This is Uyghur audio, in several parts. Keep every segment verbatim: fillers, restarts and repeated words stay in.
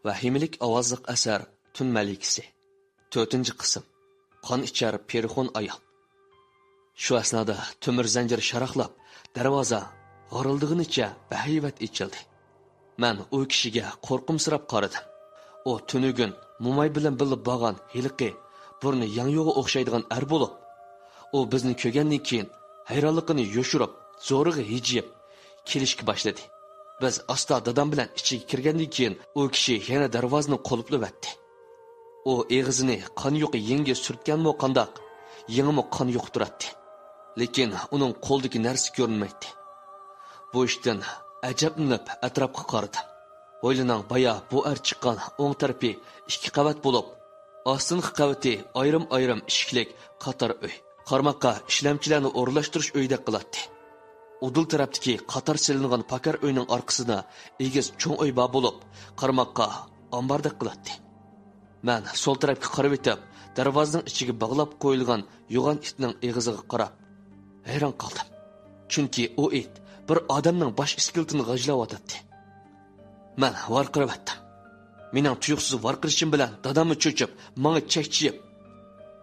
ۋەھىمىلىك ئاۋازلىق ئەسەر تۈن مەلىكىسى. تۆتىنچى قىسىم. قان ئىچەر پېرىخون ئايال. شۇ ئەسنادا تۆمۈر زەنجىر شاراقلاپ، دەرۋازا غارىلدىغىنىچە بەھەيۋەت ئېچىلدى. مەن ئۇ كىشىگە قورقۇمسىراپ قارىدىم. ئۇ تۈنۈگۈن موماي بىلەن بىللە بارغان ھېلىقى بۇرنى ياڭيۇغا ئوخشايدىغان ئەر بولۇپ، ئۇ بىزنى كۆرگەندىن كېيىن ھەيرانلىقىنى يوشۇرۇپ، زورىغا ھىجىيىپ كېلىشكە باشلىدى. بىز ئاستا دادام بىلەن ئىچىگە كىرگەندىن كېيىن، ئۇ كىشى يەنە دەرۋازىنى قۇلۇپلىۋەتتى. ئۇ ئېغىزىنى قان يۇقى يېڭىگە سۈرتكەنمۇ قانداق، يېڭىمۇ قان يۇقۇپ تۇراتتى. لېكىن ئۇنىڭ قولىدىكى نەرسە كۆرۈنمەيتتى. بۇ ئىشتىن ئەجەبلىنىپ ئەتراپقا قارىدىم. ھويلىنىڭ بايا بۇ ئەر چىققان ئوڭ تەرىپى ئىككى قەۋەت بولۇپ، ئاستىنقى قەۋىتى ئايرىم-ئايرىم ئىشىكلىك قاتار ئۆي. قارىماققا ئىشلەمچىلەرنى ئورۇنلاشتۇرۇش ئۆيىدەك قىلاتتى. ئۇدۇل تەرەپتىكى قاتار سېلىنغان پاكار ئۆينىڭ ئارقىسىدا ئېگىز چوڭ ئۆي بار بولۇپ، قارىماققا ئامباردەك قىلاتتى. مەن سول تەرەپكە قارىۋېتىپ، دەرۋازىنىڭ ئىچىگە باغلاپ قويۇلغان يوغان ئىتنىڭ ئېغىزىغا قاراپ ھەيران قالدىم. چۈنكى ئۇ ئىت بىر ئادەمنىڭ باش ئىسكىلىتىنى غاجىلاۋاتاتتى. مەن ۋارقىراۋەتتىم. مېنىڭ تۇيۇقسىز ۋارقىرىشىم بىلەن داداممۇ چۆچۈپ، ماڭا چەكچىيىپ،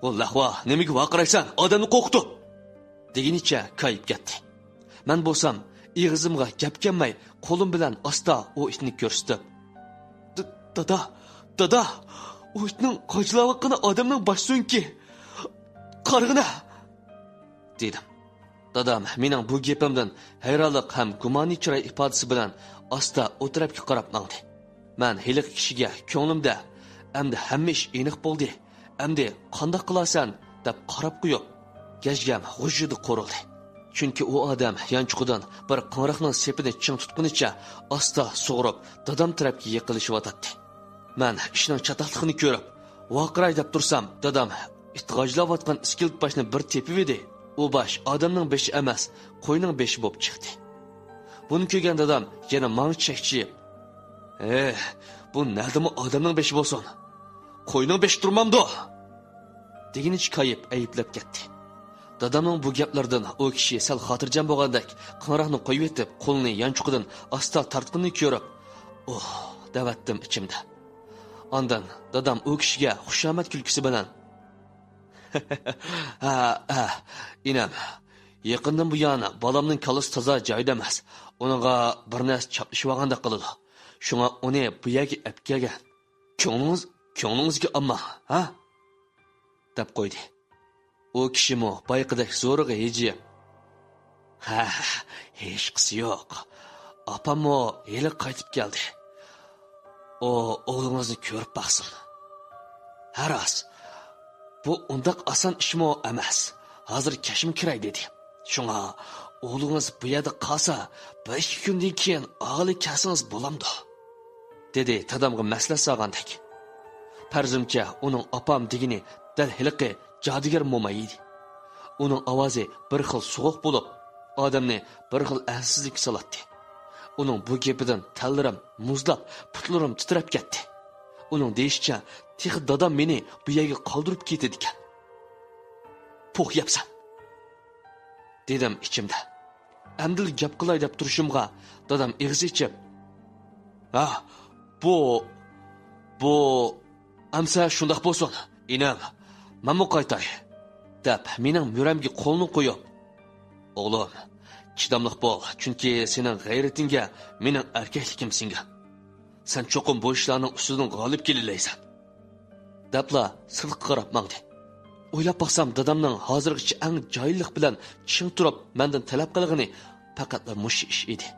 «ئۇ لەھۋا، نېمىگە ۋارقىرايسەن؟ ئادەمنى قورقۇتۇپ!» دېگىنىچە كايىپ كەتتى. مەن بولسام ئېغىزىمغا گەپ كەلمەي، قولۇم بىلەن ئاستا ئۇ ئىتنى كۆرسىتىپ، «د-، دادا، دادا، ئۇ ئىتنىڭ غاجىلاۋاتقىنى ئادەمنىڭ باش سۆڭىكى. قارىغىنە!» دېدىم. دادام مېنىڭ بۇ گېپىمدىن ھەيرانلىق ھەم گۇمانىي چىراي ئىپادىسى بىلەن ئاستا ئۇ تەرەپكە قاراپ ماڭدى. مەن ھېلىقى كىشىگە كۆڭلۈمدە، «ئەمدى ھەممە ئىش ئېنىق بولدى، ئەمدى قانداق قىلارسەن؟» دەپ قاراپ قويۇپ، گەجگەم غۇژژىدە قورۇلدى. چۈنكى ئۇ ئادەم يانچۇقىدىن بىر قاڭراقنىڭ سېپىنى چىڭ تۇتقىنىچە ئاستا سۇغۇرۇپ، دادام تەرەپكە يېقىنلىشىۋاتاتتى. مەن ئىشنىڭ چاتاقلىقىنى كۆرۈپ، ۋارقىراي دەپ تۇرسام، دادام ئىت غاجىلاۋاتقان ئىسكىلىت باشنى بىر تېپىۋىدى. ئۇ باش ئادەمنىڭ بېشى ئەمەس، قوينىڭ بېشى بولۇپ چىقتى. بۇنى كۆرگەن دادام يەنە ماڭا چەكچىيىپ، «ھې، بۇ نەدىمۇ ئادەمنىڭ بېشى بولسۇن؟ قوينىڭ بېشى تۇرمامدۇ؟» دېگىنىچە كايىپ ئەيىبلەپ كەتتى. دادامنىڭ بۇ گەپلىرىدىن ئۇ كىشى سەل خاتىرجەم بولغاندەك قاڭراقنى قويۇۋېتىپ، قولىنى يانچۇقىدىن ئاستا تارتقىنىنى كۆرۈپ، «ئۇھ» دەۋەتتىم ئىچىمدە. ئاندىن دادام ئۇ كىشىگە خۇشامەت كۈلكىسى بىلەن، «ھە، ھە، ئىنىم، يېقىندىن بۇيان بالامنىڭ كاللىسى تازا جايىدا ئەمەس. ئۇنىڭغا بىر نەرسە چاپلىشىۋالغاندەك قىلىدۇ. شۇڭا ئۇنى بۇ يەرگە ئەپ كەلگەن. كۆڭلىڭىز، كۆڭلىڭىزگە ئالماڭ، ھە؟» دەپ قويدى. ئۇ كىشىمۇ بايىقىدەك زورىغا ھىجىيىپ، «ھە، ھېچقىسى يوق. ئاپاممۇ ھېلى قايتىپ كەلدى. ئۇ ئوغلىڭىزنى كۆرۈپ باقسۇن. ھە راست، بۇ ئۇنداق ئاسان ئىشمۇ ئەمەس. ھازىر كەچمۇ كىرەي» دېدى. «شۇڭا ئوغلىڭىز بۇ يەردە قالسا، بىر ئىككى كۈندىن كېيىن ئاغىلى كەلسىڭىز بولامدۇ؟» دېدى دادامغا مەسلىھەت سالغاندەك. پەرىزىمچە ئۇنىڭ ئاپام دېگىنى دەل ھېلىقى جادۇگەر موماي ئىدى. ئۇنىڭ ئاۋازى بىر خىل سوغۇق بولۇپ، ئادەمنى بىر خىل ئەنسىزلىككە سالاتتى. ئۇنىڭ بۇ گېپىدىن تەنلىرىم مۇزلاپ، پۇتلىرىم تىترەپ كەتتى. ئۇنىڭ دېيىشىچە، تېخى دادام مېنى بۇ يەرگە قالدۇرۇپ كېتىدىكەن. «پوخ يەپسەن!» دېدىم ئىچىمدە. ئەمدىلا گەپ قىلاي دەپ تۇرۇشۇمغا، دادام ئېغىز ئېچىپ، «ھە، بۇ، بۇ، ئەمسە شۇنداق بولسۇن، ئىنىم، مەنمۇ قايتاي» دەپ، مېنىڭ مۈرەمگە قولىنى قويۇپ، «ئوغلۇم، چىداملىق بول، چۈنكى سېنىڭ غەيرىتىڭگە مېنىڭ ئەركەكلىكىم سىڭگەن. سەن چوقۇم بۇ ئىشلارنىڭ ئۈستىدىن غالىب كېلەلەيسەن» دەپلا سىرتقا قاراپ ماڭدى. ئويلاپ باقسام، دادامنىڭ ھازىرغىچە ئەڭ جاھىللىق بىلەن چىڭ تۇرۇپ مەندىن تەلەپ قىلغىنى پەقەتلا مۇشۇ ئىش ئىدى.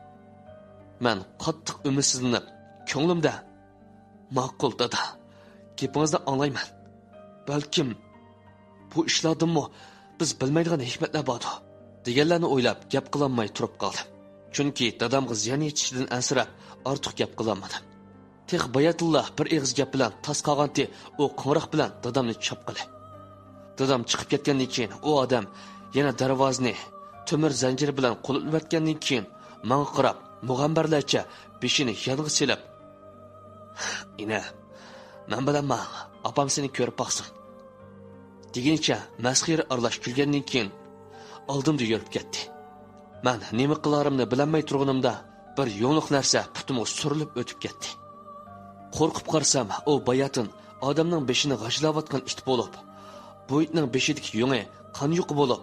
مەن قاتتىق ئۈمىدسىزلىنىپ، كۆڭلۈمدە، «ماقۇل، دادا، گېپىڭىزنى ئاڭلايمەن. بەلكىم بۇ ئىشلاردىنمۇ بىز بىلمەيدىغان ھېكمەتلەر باردۇ» دېگەنلەرنى ئويلاپ، گەپ قىلالماي تۇرۇپ قالدىم. چۈنكى دادامغا زىيان يېتىشىدىن ئەنسىرەپ، ئارتۇق گەپ قىلالمىدىم. تېخى باياتىنلا بىر ئېغىز گەپ بىلەن تاس قالغانتى ئۇ قوڭراق بىلەن دادامنى چاپقىلى. دادام چىقىپ كەتكەندىن كېيىن، ئۇ ئادەم يەنە دەرۋازىنى تۆمۈر زەنجىر بىلەن قۇلۇپلىۋەتكەندىن كېيىن، ماڭا قاراپ، مۇغەمبەرلەرچە بېشىنى يانغا سېلىپ، «ئىنە، مەن بىلەن ماڭ، ئاپام سېنى كۆرۈپ باقسۇن» دېگىنىچە مەسخىرە ئارىلاش كۈلگەندىن كېيىن، ئالدىمدا يۈرۈپ كەتتى. مەن نېمە قىلارىمنى بىلەلمەي تۇرغىنىمدا، بىر يۇمىلىق نەرسە پۇتۇمغا سۈرۈلۈپ ئۆتۈپ كەتتى. قورقۇپ قارىسام، ئۇ باياتىن ئادەمنىڭ بېشىنى غاجىلاۋاتقان ئىت بولۇپ، بۇ ئىتنىڭ بېشىدىكى يۇڭى قان يۇقى بولۇپ،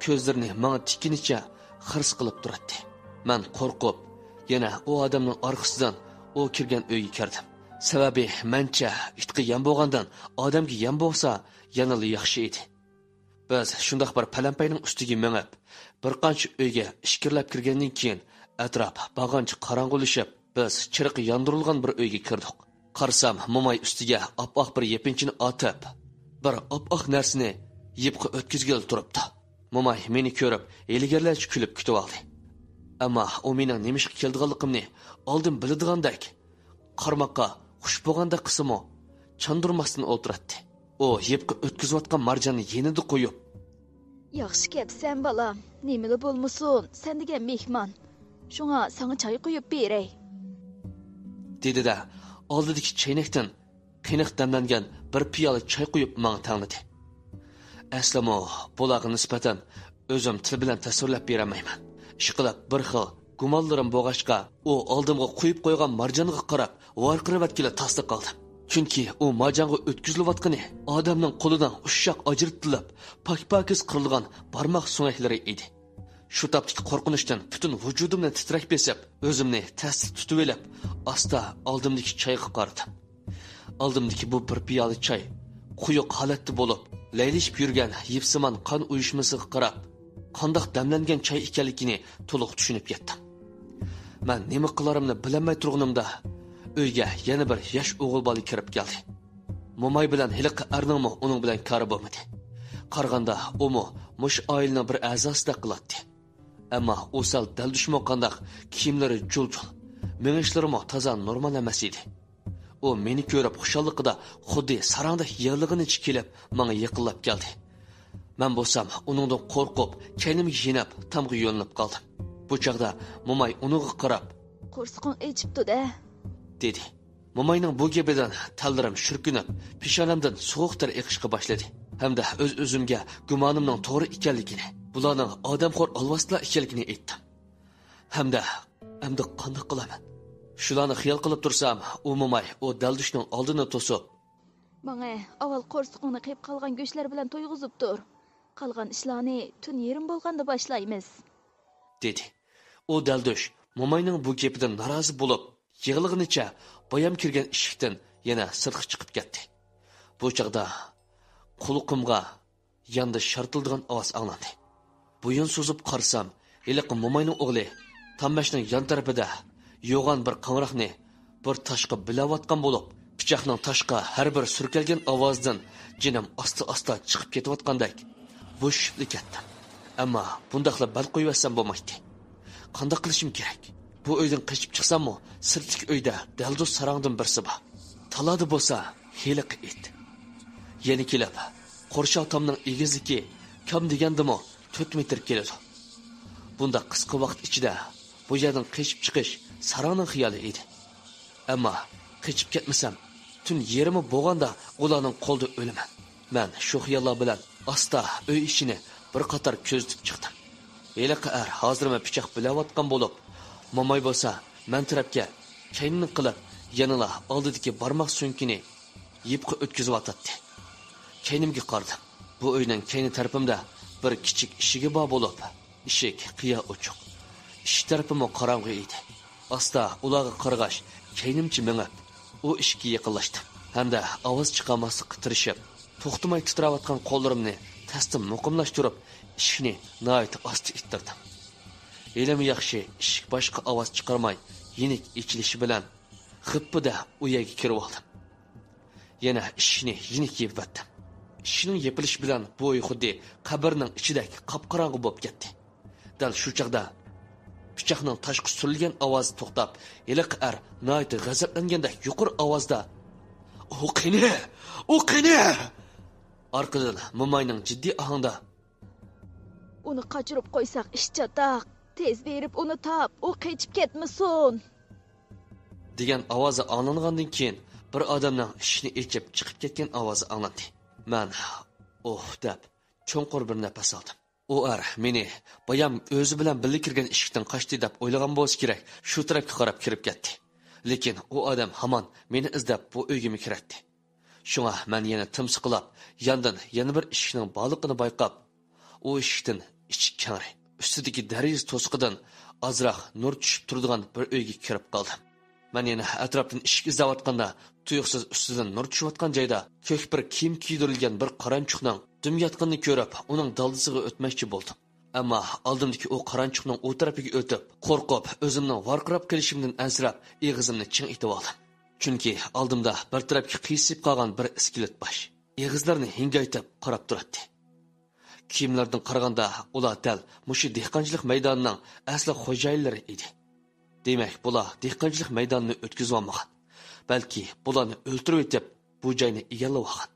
كۆزلىرىنى ماڭا تىككىنىچە خىرىس قىلىپ تۇراتتى. مەن قورقۇپ، يەنە ئۇ ئادەمنىڭ ئارقىسىدىن ئۇ كىرگەن ئۆيگە كىردىم. سەۋەبى، مەنچە، ئىتقا يەم بولغاندىن ئادەمگە يەم بولسا، يەنىلا ياخشى ئىدى. بىز شۇنداق بىر پەلەمپەينىڭ ئۈستىگە مېڭىپ، بىر قانچە ئۆيگە ئىچكىرىلەپ كىرگەندىن كېيىن، ئەتراپ بارغانچە قاراڭغۇلىشىپ، بىز چىرىقى ياندۇرۇلغان بىر ئۆيگە كىردۇق. قارىسام، موماي ئۈستىگە ئاپئاق بىر يېپىنچىنى ئاتىپ، بىر ئاپئاق نەرسىنى يىپقا ئۆتكۈزگىلى تۇرۇپتۇ. موماي مېنى كۆرۈپ، ھىيلىگەرلەرچە كۈلۈپ كۈتۈۋالدى. ئەمما ئۇ مېنىڭ نېمە ئىشقا كېلىدىغانلىقىمنى ئالدىن بىلىدىغاندەك، قارىماققا خۇش بولغاندەك قىلسىمۇ، چاندۇرماستىن ئولتۇراتتى. ئۇ يىپقا ئۆتكۈزۈۋاتقان مارجاننى يېنىدا قويۇپ، «ياخشى كەپسەن، بالام. نېمىلا بولمىسۇن، سەن دېگەن مېھمان. شۇڭا ساڭا چاي قۇيۇپ بېرەي.» دېدى-دە، ئالدىدىكى چەينەكتىن قېنىق دەملەنگەن بىر پىيالە چاي قۇيۇپ ماڭا تەڭلىدى. ئەسلىمۇ بۇلارغا نىسبەتەن ئۆزۈم تىل بىلەن تەسۋىرلەپ بېرەلمەيمەن. ئىشقىلىپ، بىر خىل گۇمانلىرىم بولغاچقا، ئۇ ئالدىمغا قۇيۇپ قويغان مارجانغا قاراپ ۋارقىراۋەتكىلى تاسلا قالدىم. چۈنكى ئۇ مارجانغا ئۆتكۈزۈلۈۋاتقىنى ئادەمنىڭ قولىدىن ئۇششاق ئاجرىتىلىپ، پاكپاكىز قىرىلغان بارماق سۆڭەكلىرى ئىدى. شۇ تاپتىكى قورقۇنچتىن پۈتۈن ۋۇجۇدۇمنى تىترەك بېسىپ، ئۆزۈمنى تەستە تۇتۇۋېلىپ، ئاستا ئالدىمدىكى چايغا قارىدىم. ئالدىمدىكى بۇ بىر پىيالە چاي قويۇق ھالەتتە بولۇپ، لەيلىشىپ يۈرگەن يىپسىمان قان ئۇيۇشمىسىغا قاراپ، قانداق دەملەنگەن چاي ئىكەنلىكىنى تولۇق چۈشىنىپ يەتتىم. مەن نېمە قىلارىمنى بىلەلمەي تۇرغىنىمدا، ئۆيگە يەنە بىر ياش ئوغۇل بالا كىرىپ كەلدى. موماي بىلەن ھېلىقى ئەرنىڭمۇ ئۇنىڭ بىلەن كارى بولمىدى. قارىغاندا ئۇمۇ مۇشۇ ئائىلىنىڭ بىر ئەزاسىدەك قىلاتتى. ئەمما ئۇ سەل دەلدۈشمۇ قانداق، كىيىملىرى جۇل-جۇل، مېڭىشلىرىمۇ تازا نورمال ئەمەس ئىدى. ئۇ مېنى كۆرۈپ خۇشاللىقىدا خۇددى ساراڭدەك يىغلىغىنىچە كېلىپ ماڭا يېقىنلاپ كەلدى. مەن بولسام ئۇنىڭدىن قورقۇپ، كەينىمگە يېنىپ، تامغا يۆلىنىپ قالدىم. بۇ چاغدا موماي ئۇنىڭغا قاراپ، «قورسىقىڭ ئېچىپتۇ-دە» دېدى. موماينىڭ بۇ گېپىدىن تەنلىرىم شۈركۈنۈپ، پېشانەمدىن سوغۇق تەر ئېقىشقا باشلىدى. ھەمدە ئۆز-ئۆزۈمگە گۇمانىمنىڭ توغرا ئىكەنلىكىنى، بۇلارنىڭ ئادەمخور ئالۋاستىلار ئىكەنلىكىنى ئېيتتىم. ھەمدە، ئەمدى قانداق قىلىمەن؟ شۇلارنى خىيال قىلىپ تۇرسام، ئۇ موماي ئۇ دەلدۈشنىڭ ئالدىنى توسۇپ، «ماڭە ئاۋۋال قورسىقىڭنى قېپىپ قالغان گۆشلەر بىلەن تويغۇزۇپ تۇر. قالغان ئىشلارنى تۈن يېرىم بولغاندا باشلايمىز» دېدى. ئۇ دەلدۈش موماينىڭ بۇ گېپىدىن نارازى بولۇپ، يىغلىغىنىچە بايام كىرگەن ئىشىكتىن يەنە سىرتقا چىقىپ كەتتى. بۇ چاغدا قۇلىقىمغا ياندا شارتىلدىغان ئاۋاز ئاڭلاندى. بويۇن سوزۇپ قارىسام، ھېلىقى موماينىڭ ئوغلى تامبەشنىڭ يان تەرىپىدە يوغان بىر قاڭراقنى بىر تاشقا بىلەۋاتقان بولۇپ، پىچاقنىڭ تاشقا ھەر بىر سۈركەلگەن ئاۋازىدىن جېنىم ئاستا-ئاستا چىقىپ كېتىۋاتقاندەك بوشىشىپلا كەتتىم. ئەمما بۇنداقلا بەل قويۇۋەتسەم بولمايتتى. قانداق قىلىشىم كېرەك؟ بۇ ئۆيدىن قېچىپ چىقساممۇ، سىرتتىكى ئۆيدە دەلدۇز ساراڭدىن بىرسى بار. تالادا بولسا ھېلىقى ئىت. يەنە كېلىپ، قورشاۋ تامنىڭ ئېگىزلىكى كەم دېگەندىمۇ تۆت مېتىر كېلىدۇ. بۇنداق قىسقا ۋاقىت ئىچىدە بۇ يەردىن قېچىپ چىقىش ساراڭنىڭ خىيالى ئىدى. ئەمما قېچىپ كەتمىسەم، تۈن يېرىمى بولغاندا ئۇلارنىڭ قولىدا ئۆلىمەن. مەن شۇ خىياللار بىلەن ئاستا ئۆي ئىچىنى بىر قاتار كۆزىتىپ چىقتىم. ھېلىقى ئەر ھازىرمۇ پىچاق بىلەۋاتقان بولۇپ، موماي بولسا مەن تەرەپكە كەينىنى قىلىپ، يەنىلا ئالدىدىكى بارماق سۆڭىكىنى يىپقا ئۆتكۈزۈۋاتاتتى. كەينىمگە قارىدىم. بۇ ئۆينىڭ كەينى تەرىپىمدە بىر كىچىك ئىشىكى بار بولۇپ، ئىشىك قىيا ئوچۇق. ئىشىك تەرىپىمۇ قاراڭغۇ ئىدى. ئاستا ئۇلارغا قارىغاچ، كەينىمچە مېڭىپ، ئۇ ئىشىككە يېقىنلاشتىم ھەمدە ئاۋاز چىقارماسلىققا تىرىشىپ، توختىماي تىترەۋاتقان قوللىرىمنى تەستە مۇقىملاشتۇرۇپ، ئىشىكنى ناھايىتى ئاستا ئىتتىردىم. ھېلىمۇ ياخشى، ئىشىك باشقا ئاۋاز چىقارماي، يېنىك ئېچىلىشى بىلەن غىپپىدە ئۇ يەرگە كىرىۋالدىم. يەنە ئىشىكنى يېنىك يېپىۋەتتىم. ئىشىكنىڭ يېپىلىشى بىلەن بۇ ئۆي خۇددى قەبرىنىڭ ئىچىدەك قاپقاراڭغۇ بولۇپ كەتتى. دەل شۇ چاغدا پىچاقنىڭ تاشقا سۈرۈلگەن ئاۋازى توختاپ، ھېلىقى ئەر ناھايىتى غەزەپلەنگەندەك يۇقىرى ئاۋازدا، «ئۇ قېنى؟ ئۇ قېنى؟» ئارقىدىن موماينىڭ جىددىي ئاھاڭدا، «ئۇنى قاچۇرۇپ قويساق ئىش چاتاق. تېز بېرىپ ئۇنى تاپ، ئۇ قېچىپ كەتمىسۇن» دېگەن ئاۋازى ئاڭلانغاندىن كېيىن، بىر ئادەمنىڭ ئىشىكنى ئېچىپ چىقىپ كەتكەن ئاۋازى ئاڭلاندى. مەن، «ئوھ» دەپ، چوڭقۇر بىر نەپەس ئالدىم. ئۇ ئەر مېنى بايام ئۆزى بىلەن بىللە كىرگەن ئىشىكتىن قاچتى دەپ ئويلىغان بولسا كېرەك، شۇ تەرەپكە قاراپ كىرىپ كەتتى. لېكىن ئۇ ئادەم ھامان مېنى ئىزدەپ بۇ ئۆيگىمۇ كىرەتتى. شۇڭا مەن يەنە تىمسىقلاپ، ياندىن يەنە بىر ئىشىكنىڭ بارلىقىنى بايقاپ، ئۇ ئىشىكتىن ئىچى كەڭرى، ئۈستىدىكى دېرىزە توسۇقىدىن ئازراق نۇر چۈشۈپ تۇرىدىغان بىر ئۆيگە كىرىپ قالدىم. مەن يەنە ئەتراپتىن ئىشىك ئىزدەۋاتقاندا، تۇيۇقسىز ئۈستىدىن نۇر چۈشۈۋاتقان جايدا كۆك بىر كىيىم كىيدۈرۈلگەن بىر قارانچۇقنىڭ دۈم ياتقىنىنى كۆرۈپ، ئۇنىڭ دالدىسىغا ئۆتمەكچى بولدۇم. ئەمما ئالدىمدىكى ئۇ قارانچۇقنىڭ ئۇ تەرىپىگە ئۆتۈپ، قورقۇپ، ئۆزۈمنىڭ ۋارقىراپ قېلىشىمدىن ئەنسىرەپ، ئېغىزىمنى چىڭ ئېتىۋالدىم. چۈنكى ئالدىمدا بىر تەرەپكە قىيسىيىپ قالغان بىر ئىسكىلەت باش ئېغىزلىرىنى ھىڭگايتىپ قاراپ تۇراتتى. كىيىملىرىدىن قارىغاندا، ئۇلار دەل مۇشۇ دېھقانچىلىق مەيدانىنىڭ ئەسلى خوجايىنلىرى ئىدى. دېمەك، بۇلار دېھقانچىلىق مەيدانىنى ئۆتكۈزۈۋالمىغان، بەلكى بۇلارنى ئۆلتۈرۈۋېتىپ، بۇ جاينى ئىگىلىۋالغان.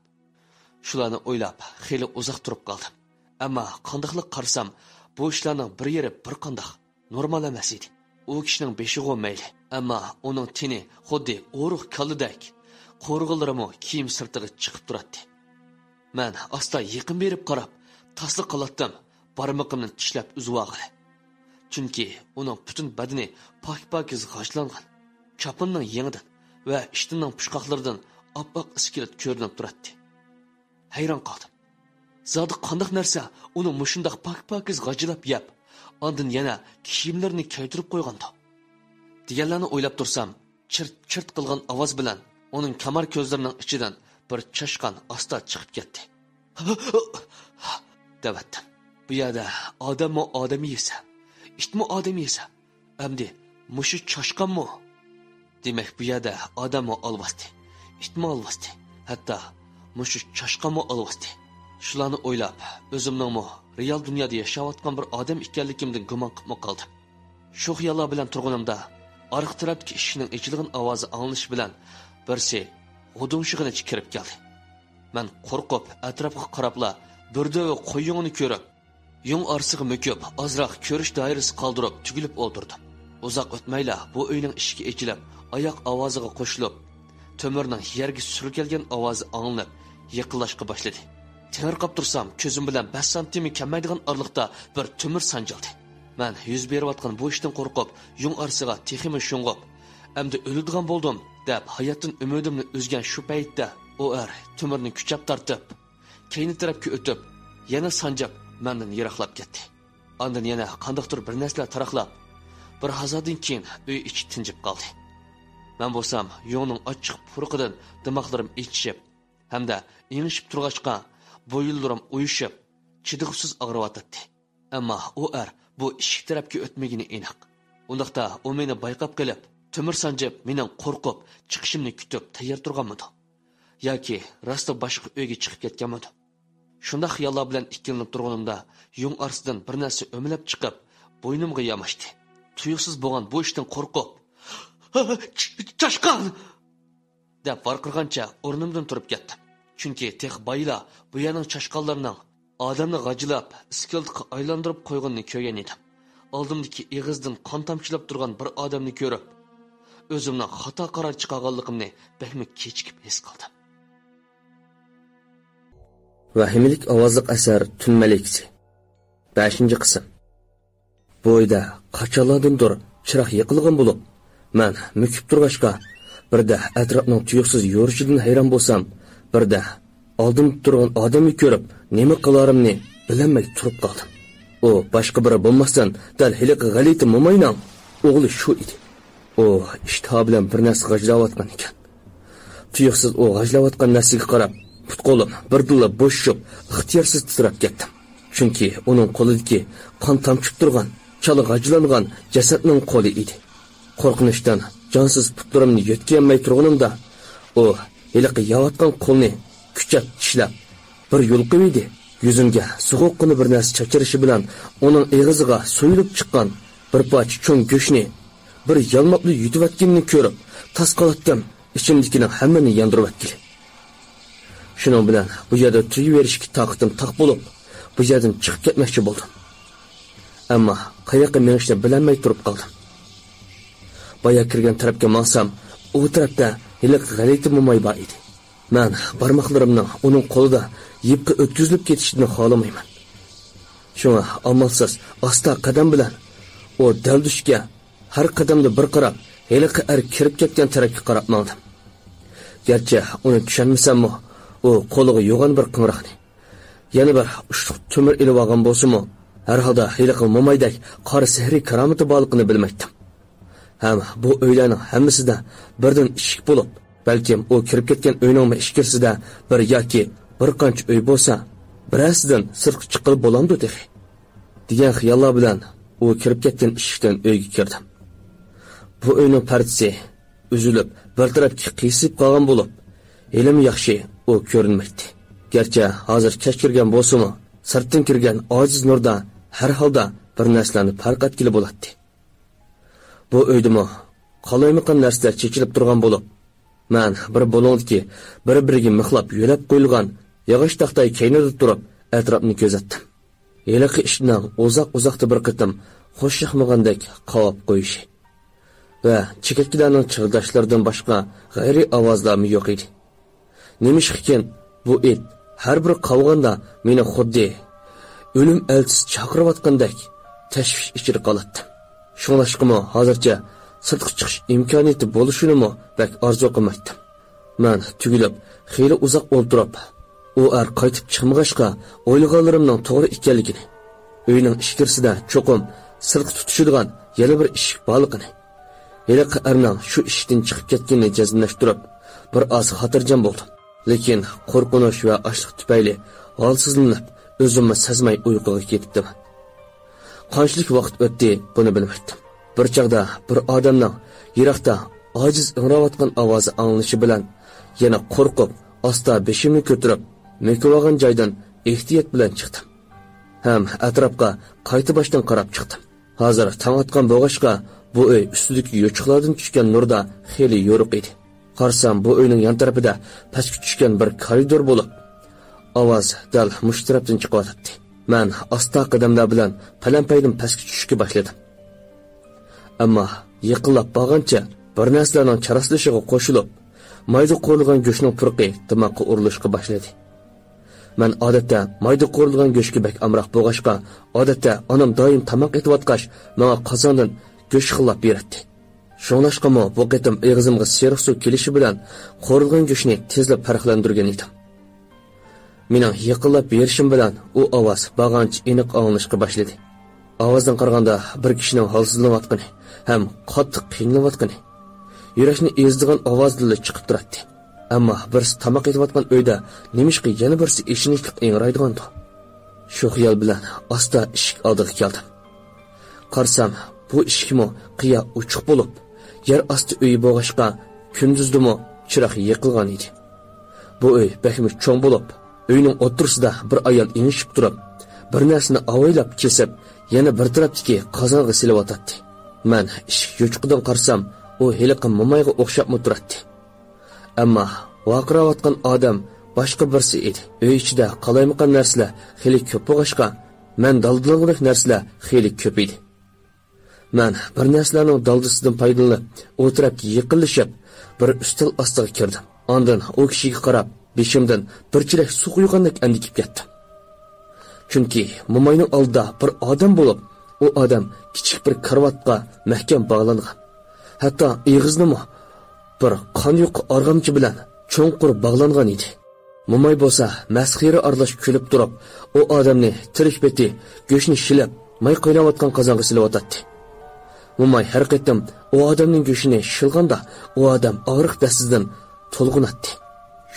شۇلارنى ئويلاپ، خېلى ئۇزاق تۇرۇپ قالدىم. ئەمما قانداقلا قارىسام، بۇ ئىشلارنىڭ بىر يېرى بىر قانداق نورمال ئەمەس ئىدى. ئۇ كىشىنىڭ بېشىغۇ مەيلى، ئەمما ئۇنىڭ تېنى خۇددى ئورۇق كاللىدەك، قورغىلىرىمۇ كىيىم سىرتىغا چىقىپ تۇراتتى. مەن ئاستا يېقىن بېرىپ قاراپ، تاسلا قالاتتىم، بارمىقىمنى چىشلەپ ئۈزۈۋالغىلى. چۈنكى ئۇنىڭ پۈتۈن بەدىنى پاك-پاكىز غاجىلانغان. چاپىنىنىڭ يېڭىدىن ۋە ئىشتىنىنىڭ پۇچقاقلىرىدىن ئاپئاق ئىسكىلەت كۆرۈنۈپ تۇراتتى. ھەيران قالدىم. زادى قانداق نەرسە ئۇنى مۇشۇنداق پاك-پاكىز غاجىلاپ يەپ، ئاندىن يەنە كىيىملىرىنى كەيدۈرۈپ قويغاندۇ؟ دېگەنلەرنى ئويلاپ تۇرسام، چىرت-چىرت قىلغان ئاۋاز بىلەن ئۇنىڭ كامار كۆزلىرىنىڭ ئىچىدىن بىر چاشقان ئاستا چىقىپ كەتتى. دەۋەتتىم. بۇ يەردە ئادەممۇ ئادەم يېسە، ئىتمۇ ئادەم يېسە، ئەمدى مۇشۇ چاشقانمۇ؟ دېمەك، بۇ يەردە ئادەممۇ ئالۋاستى، ئىتمۇ ئالۋاستى، ھەتتا مۇشۇ چاشقانمۇ ئالۋاستى. شۇلارنى ئويلاپ، ئۆزۈمنىڭمۇ رېئال دۇنيادا ياشاۋاتقان بىر ئادەم ئىكەنلىكىمدىن گۇمان قىپمۇ قالدىم. شۇ خىياللار بىلەن تۇرغىنىمدا، ئارقا تەرەپتىكى ئىشىكنىڭ ئېچىلغان ئاۋازى ئاڭلىنىشى بىلەن بىرسى غۇدۇڭشىغىنىچە كىرىپ كەلدى. مەن قورقۇپ، ئەتراپقا قاراپلا، بىر دۆۋە قوي يۇڭىنى كۆرۈپ، يۇڭ ئارىسىغا مۆكۈپ، ئازراق كۆرۈش دائىرىسى قالدۇرۇپ، تۈگۈلۈپ ئولتۇردۇم. ئۇزاق ئۆتمەيلا بۇ ئۆينىڭ ئىشىكى ئېچىلىپ، ئاياق ئاۋازىغا قوشۇلۇپ، تۆمۈرنىڭ يەرگە سۈركەلگەن ئاۋازى ئاڭلىنىپ، يېقىنلاشقا باشلىدى. تېڭىرقاپ تۇرسام، كۆزۈم بىلەن بەش سانتىممۇ كەلمەيدىغان ئارىلىقتا بىر تۆمۈر سانجىلدى. مەن يۈز بېرىۋاتقان بۇ ئىشتىن قورقۇپ، يۇڭ ئارىسىغا تېخىمۇ شۇڭغۇپ، «ئەمدى ئۆلىدىغان بولدۇم» دەپ، ھاياتتىن ئۈمىدىمنى ئۈزگەن شۇ پەيتتە، ئۇ ئەر تۆمۈرنى كۈچەپ تارتىپ، كەينى تەرەپكە ئۆتۈپ، يەنە سانجىپ، مەندىن يىراقلاپ كەتتى. ئاندىن يەنە قانداقتۇر بىر نەرسىلەر تاراقلاپ، بىر ھازادىن كېيىن ئۆي ئىچى تىنجىپ قالدى. مەن بولسام يۇڭنىڭ ئاچچىق پۇرىقىدىن دىماغلىرىم ئېچىشىپ ھەمدە ئېڭىشىپ تۇرغاچقا، بويۇنلىرىم ئۇيۇشۇپ، چىدىغۇسىز ئاغرىۋاتاتتى. ئەمما ئۇ ئەر بۇ ئىشىك تەرەپكە ئۆتمىگىنى ئېنىق. ئۇنداقتا ئۇ مېنى بايقاپ قېلىپ، تۆمۈر سانجىپ، مېنىڭ قورقۇپ چىقىشىمنى كۈتۈپ تەييار تۇرغانمىدۇ؟ ياكى راستلا باشقا ئۆيگە چىقىپ كەتكەنمىدۇ؟ شۇنداق خىياللار بىلەن ئىككىلىنىپ تۇرغىنىمدا، يۇڭ ئارىسىدىن بىر نەرسە ئۆمىلەپ چىقىپ، بوينۇمغا ياماشتى. تۇيۇقسىز بولغان بۇ ئىشتىن قورقۇپ، «چاشقان!» دەپ ۋارقىرىغانچە ئورنۇمدىن تۇرۇپ كەتتىم. چۈنكى تېخى بايىلا بۇ يەرنىڭ چاشقانلىرىنىڭ ئادەمنى غاجىلاپ، ئىسكىلىتقا ئايلاندۇرۇپ قويغىنىنى كۆرگەن ئىدىم. ئالدىمدىكى ئېغىزىدىن قان تامچىلاپ تۇرغان بىر ئادەمنى كۆرۈپ، ئۆزۈمنىڭ خاتا قارار چىقارغانلىقىمنى بەكمۇ كېچىكىپ ھېس قىلدىم. ۋەھىمىلىك ئاۋازلىق ئەسەر تۈن مەلىكىسى. بەشىنچى قىسىم. بۇ ئۆيدە قاچانلاردىندۇر چىراغ يېقىلغان بولۇپ، مەن مۆكۈپ تۇرغاچقا، بىردە ئەتراپنىڭ تۇيۇقسىز يورۇشىدىن ھەيران بولسام، بىردە ئالدىمدا تۇرغان ئادەمنى كۆرۈپ، نېمە قىلارىمنى بىلەلمەي تۇرۇپ قالدىم. ئۇ باشقا بىرى بولماستىن، دەل ھېلىقى غەلىتە موماينىڭ ئوغلى شۇ ئىدى. ئۇ ئىشتىھا بىلەن بىر نەرسە غاجىلاۋاتقان ئىكەن. تۇيۇقسىز ئۇ غاجىلاۋاتقان نەرسىگە قاراپ، پۇت-قولۇم بىردىنلا بوشىشىپ، ئىختىيارسىز تىترەپ كەتتىم. چۈنكى ئۇنىڭ قولىدىكى قان تامچىپ تۇرغان، چالا غاجىلانغان جەسەتنىڭ قولى ئىدى. قورقۇنچتىن جانسىز پۇتلىرىمنى يۆتكىيەلمەي تۇرغىنىمدا، ئۇ ھېلىقى يەۋاتقان قولنى كۈچەپ چىشلەپ، بىر يۇلقۇۋىدى. يۈزۈمگە سوغۇققىنا بىر نەرسە چاچرىشى بىلەن ئۇنىڭ ئېغىزىغا سويۇلۇپ چىققان بىر پارچە چوڭ گۆشنى بىر يالماپلا يۇتۇۋەتكىنىنى كۆرۈپ، تاس قالاتتىم، ئىچىمدىكىنىڭ ھەممىنى ياندۇرۇۋەتكىلى. شۇنىڭ بىلەن بۇ يەردە تۇرۇۋېرىشكە تاقىتىم تاق بولۇپ، بۇ يەردىن چىقىپ كەتمەكچى بولدۇم. ئەمما قاياققا مېڭىشنى بىلەلمەي تۇرۇپ قالدىم. بايا كىرگەن تەرەپكە ماڭسام، ئۇ تەرەپتە ھېلىقى غەلىتە موماي بار ئىدى. مەن بارماقلىرىمنىڭ ئۇنىڭ قولىدا يىپقا ئۆتكۈزۈلۈپ كېتىشىنى خالىمايمەن. شۇڭا ئامالسىز ئاستا قەدەم بىلەن ئۇ دەلدۈشكە ھەر قەدەمدە بىر قاراپ، ھېلىقى ئەر كىرىپ كەتكەن تەرەپكە قاراپ ماڭدىم. گەرچە ئۇنى چۈشەنمىسەممۇ، ئۇ قولىغا يوغان بىر قىڭراقنى، يەنە بىر ئۇچلۇق تۆمۈر ئېلىۋالغان بولسىمۇ، ھەرھالدا ھېلىقى مومايدەك قارا سېھرىي كارامىتى بارلىقىنى بىلمەيتتىم. ھەم بۇ ئۆيلەرنىڭ ھەممىسىدە بىردىن ئىشىك بولۇپ، بەلكىم ئۇ كىرىپ كەتكەن ئۆينىڭمۇ ئىچكىرىسىدە بىر ياكى بىر قانچە ئۆي بولسا، بىرەرسىدىن سىرتقا چىققىلى بولامدۇ تېخى؟ دېگەن خىياللار بىلەن ئۇ كىرىپ كەتكەن ئىشىكتىن ئۆيگە كىردىم. بۇ ئۆينىڭ پەردىسى ئۈزۈلۈپ، بىر تەرەپكە قىيسىپ قالغان بولۇپ، ھېلىمۇ ياخشى ئۇ كۆرۈنمەيتتى. گەرچە ھازىر كەچ كىرگەن بولسىمۇ، سىرتتىن كىرگەن ئاجىز نۇردا ھەر ھالدا بىر نەرسىلەرنى پەرق ئەتكىلى بولاتتى. بۇ ئۆيدىمۇ قالايمىقان نەرسىلەر چېچىلىپ تۇرغان بولۇپ، مەن بىر بۇلۇڭدىكى بىر-بىرىگە مىخلاپ يۆلەپ قويۇلغان ياغاچ تاختاي كەينىدە تۇرۇپ ئەتراپنى كۆزەتتىم. ھېلىقى ئىتنىڭ ئۇزاق-ئۇزاقتا بىر قېتىم خوش ياقمىغاندەك قاۋاپ قويۇشى ۋە چېكەتكىلەرنىڭ چىرىلداشلىرىدىن باشقا غەيرىي ئاۋازلارمۇ يوق ئىدى. نېمىشقىكىن، بۇ ئىت ھەر بىر قاۋىغاندا مېنى خۇددى ئۆلۈم ئەلچىسى چاقىرىۋاتقاندەك تەشۋىش ئىچىدە قالاتتىم. شۇڭلاشقىمۇ ھازىرچە سىرتقا چىقىش ئىمكانىيىتى بولۇشىنىمۇ بەك ئارزۇ قىلمايتتىم. مەن تۈگۈلۈپ خېلى ئۇزاق ئولتۇرۇپ، ئۇ ئەر قايتىپ چىقمىغاچقا، ئويلىغانلىرىمنىڭ توغرا ئىكەنلىكىنى، ئۆينىڭ ئىچكىرىسىدە چوقۇم سىرتقا تۇتىشىدىغان يەنە بىر ئىشىك بارلىقىنى، ھېلىقى ئەرنىڭ شۇ ئىشىكتىن چىقىپ كەتكىنىنى جەزملەشتۈرۈپ، بىر ئاز خاتىرجەم بولدۇم. لېكىن قورقۇنچ ۋە ئاچلىق تۈپەيلى ھالسىزلىنىپ، ئۆزۈممۇ سەزمەي ئۇيقۇغا كېتىپتىمەن. قانچىلىك ۋاقىت ئۆتتى، بۇنى بىلمەيتتىم. بىر چاغدا بىر ئادەمنىڭ يىراقتا ئاجىز ئىڭراۋاتقان ئاۋازى ئاڭلىنىشى بىلەن، يەنە قورقۇپ، ئاستا بېشىمنى كۆتۈرۈپ، مۆكۈۋالغان جايدىن ئېھتىيات بىلەن چىقتىم. ھەم ئەتراپقا قايتا باشتىن قاراپ چىقتىم. ھازىر تاڭ ئاتقان بولغاچقا، بۇ ئۆي ئۈستىدىكى يوچۇقلاردىن چۈشكەن نۇردا خېلى يورۇق ئىدى. قارىسام، بۇ ئۆينىڭ يان تەرىپىدە پەسكە چۈشكەن بىر كارىدور بولۇپ، ئاۋاز دەل مۇشۇ تەرەپتىن چىقىۋاتاتتى. مەن ئاستا قەدەملەر بىلەن پەلەمپەيدىن پەسكە چۈشۈشكە باشلىدىم. ئەمما يېقىنلاپ بارغانچە بىر نەرسىلەرنىڭ چاراسلىشىغا قوشۇلۇپ، مايدا قورۇلغان گۆشنىڭ پۇرىقى دىماغقا ئۇرۇلۇشقا باشلىدى. مەن ئادەتتە مايدا قورۇلغان گۆشكە بەك ئامراق بولغاچقا، ئادەتتە ئانام دائىم تاماق ئېتىۋاتقاچ، ماڭا قازاندىن گۆش خىللاپ بېرەتتى. شۇڭلاشقىمۇ بۇ قېتىم ئېغىزىمغا سېرىق سۇ كېلىشى بىلەن قورۇلغان گۆشنى تېزلا پەرقلەندۈرگەن ئىدىم. مېنىڭ يېقىنلاپ بېرىشىم بىلەن ئۇ ئاۋاز بارغانچە ئېنىق ئاڭلىنىشقا باشلىدى. ئاۋازدىن قارىغاندا بىر كىشىنىڭ ھالسىزلىنىۋاتقىنى ھەم قاتتىق قىينىلىۋاتقىنى، يۈرەكنى ئېزىدىغان ئاۋازدىنلا چىقىپ تۇراتتى. ئەمما بىرسى تاماق ئېتىۋاتقان ئۆيدە نېمىشقا يەنە بىرسى ئېچىنىشلىق ئىڭرايدىغاندۇ؟ شۇ خىيال بىلەن ئاستا ئىشىك ئالدىغا كەلدىم. قارىسام، بۇ ئىشىكمۇ قىيا ئوچۇق بولۇپ، يەر ئاستى ئۆيى بولغاچقا، كۈندۈزدىمۇ چىراغ يېقىلغان ئىدى. بۇ ئۆي بەكمۇ چوڭ بولۇپ، ئۆينىڭ ئوتتۇرىسىدا بىر ئايال ئېڭىشىپ تۇرۇپ، بىر نەرسىنى ئاۋايلاپ كېسىپ، يەنە بىر تەرەپتىكى قازانغا سېلىۋاتاتتى. مەن ئىشىك يوچۇقىدىن قارىسام، ئۇ ھېلىقى مومايغا ئوخشاپمۇ تۇراتتى. ئەمما ۋارقىراۋاتقان ئادەم باشقا بىرسى ئىدى. ئۆي ئىچىدە قالايمىقان نەرسىلەر خېلى كۆپ بولغاچقا، مەن دالدىلانغۇدەك نەرسىلەر خېلى كۆپ ئىدى. مەن بىر نەرسىلەرنىڭ دالدىسىدىن پايدىلىنىپ، ئۇ تەرەپكە يېقىنلىشىپ، بىر ئۈستەل ئاستىغا كىردىم. ئاندىن ئۇ كىشىگە قاراپ، بېشىمدىن بىر چېلەك سۇ قۇيغاندەك ئەندىكىپ كەتتىم. چۈنكى موماينىڭ ئالدىدا بىر ئادەم بولۇپ، ئۇ ئادەم كىچىك بىر كارىۋاتقا مەھكەم باغلانغان. ھەتتا ئېغىزىنىمۇ بىر قان يۇقى ئارغامچا بىلەن چوڭقۇر باغلانغان ئىدى. موماي بولسا مەسخىرە ئارىلاش كۈلۈپ تۇرۇپ، ئۇ ئادەمنى تىرىك پېتى گۆشنى شىلىپ، ماي قايناۋاتقان قازانغا سېلىۋاتاتتى. موماي ھەر قېتىم ئۇ ئادەمنىڭ گۆشىنى شىلغاندا، ئۇ ئادەم ئاغرىق دەستىدىن تولغىناتتى،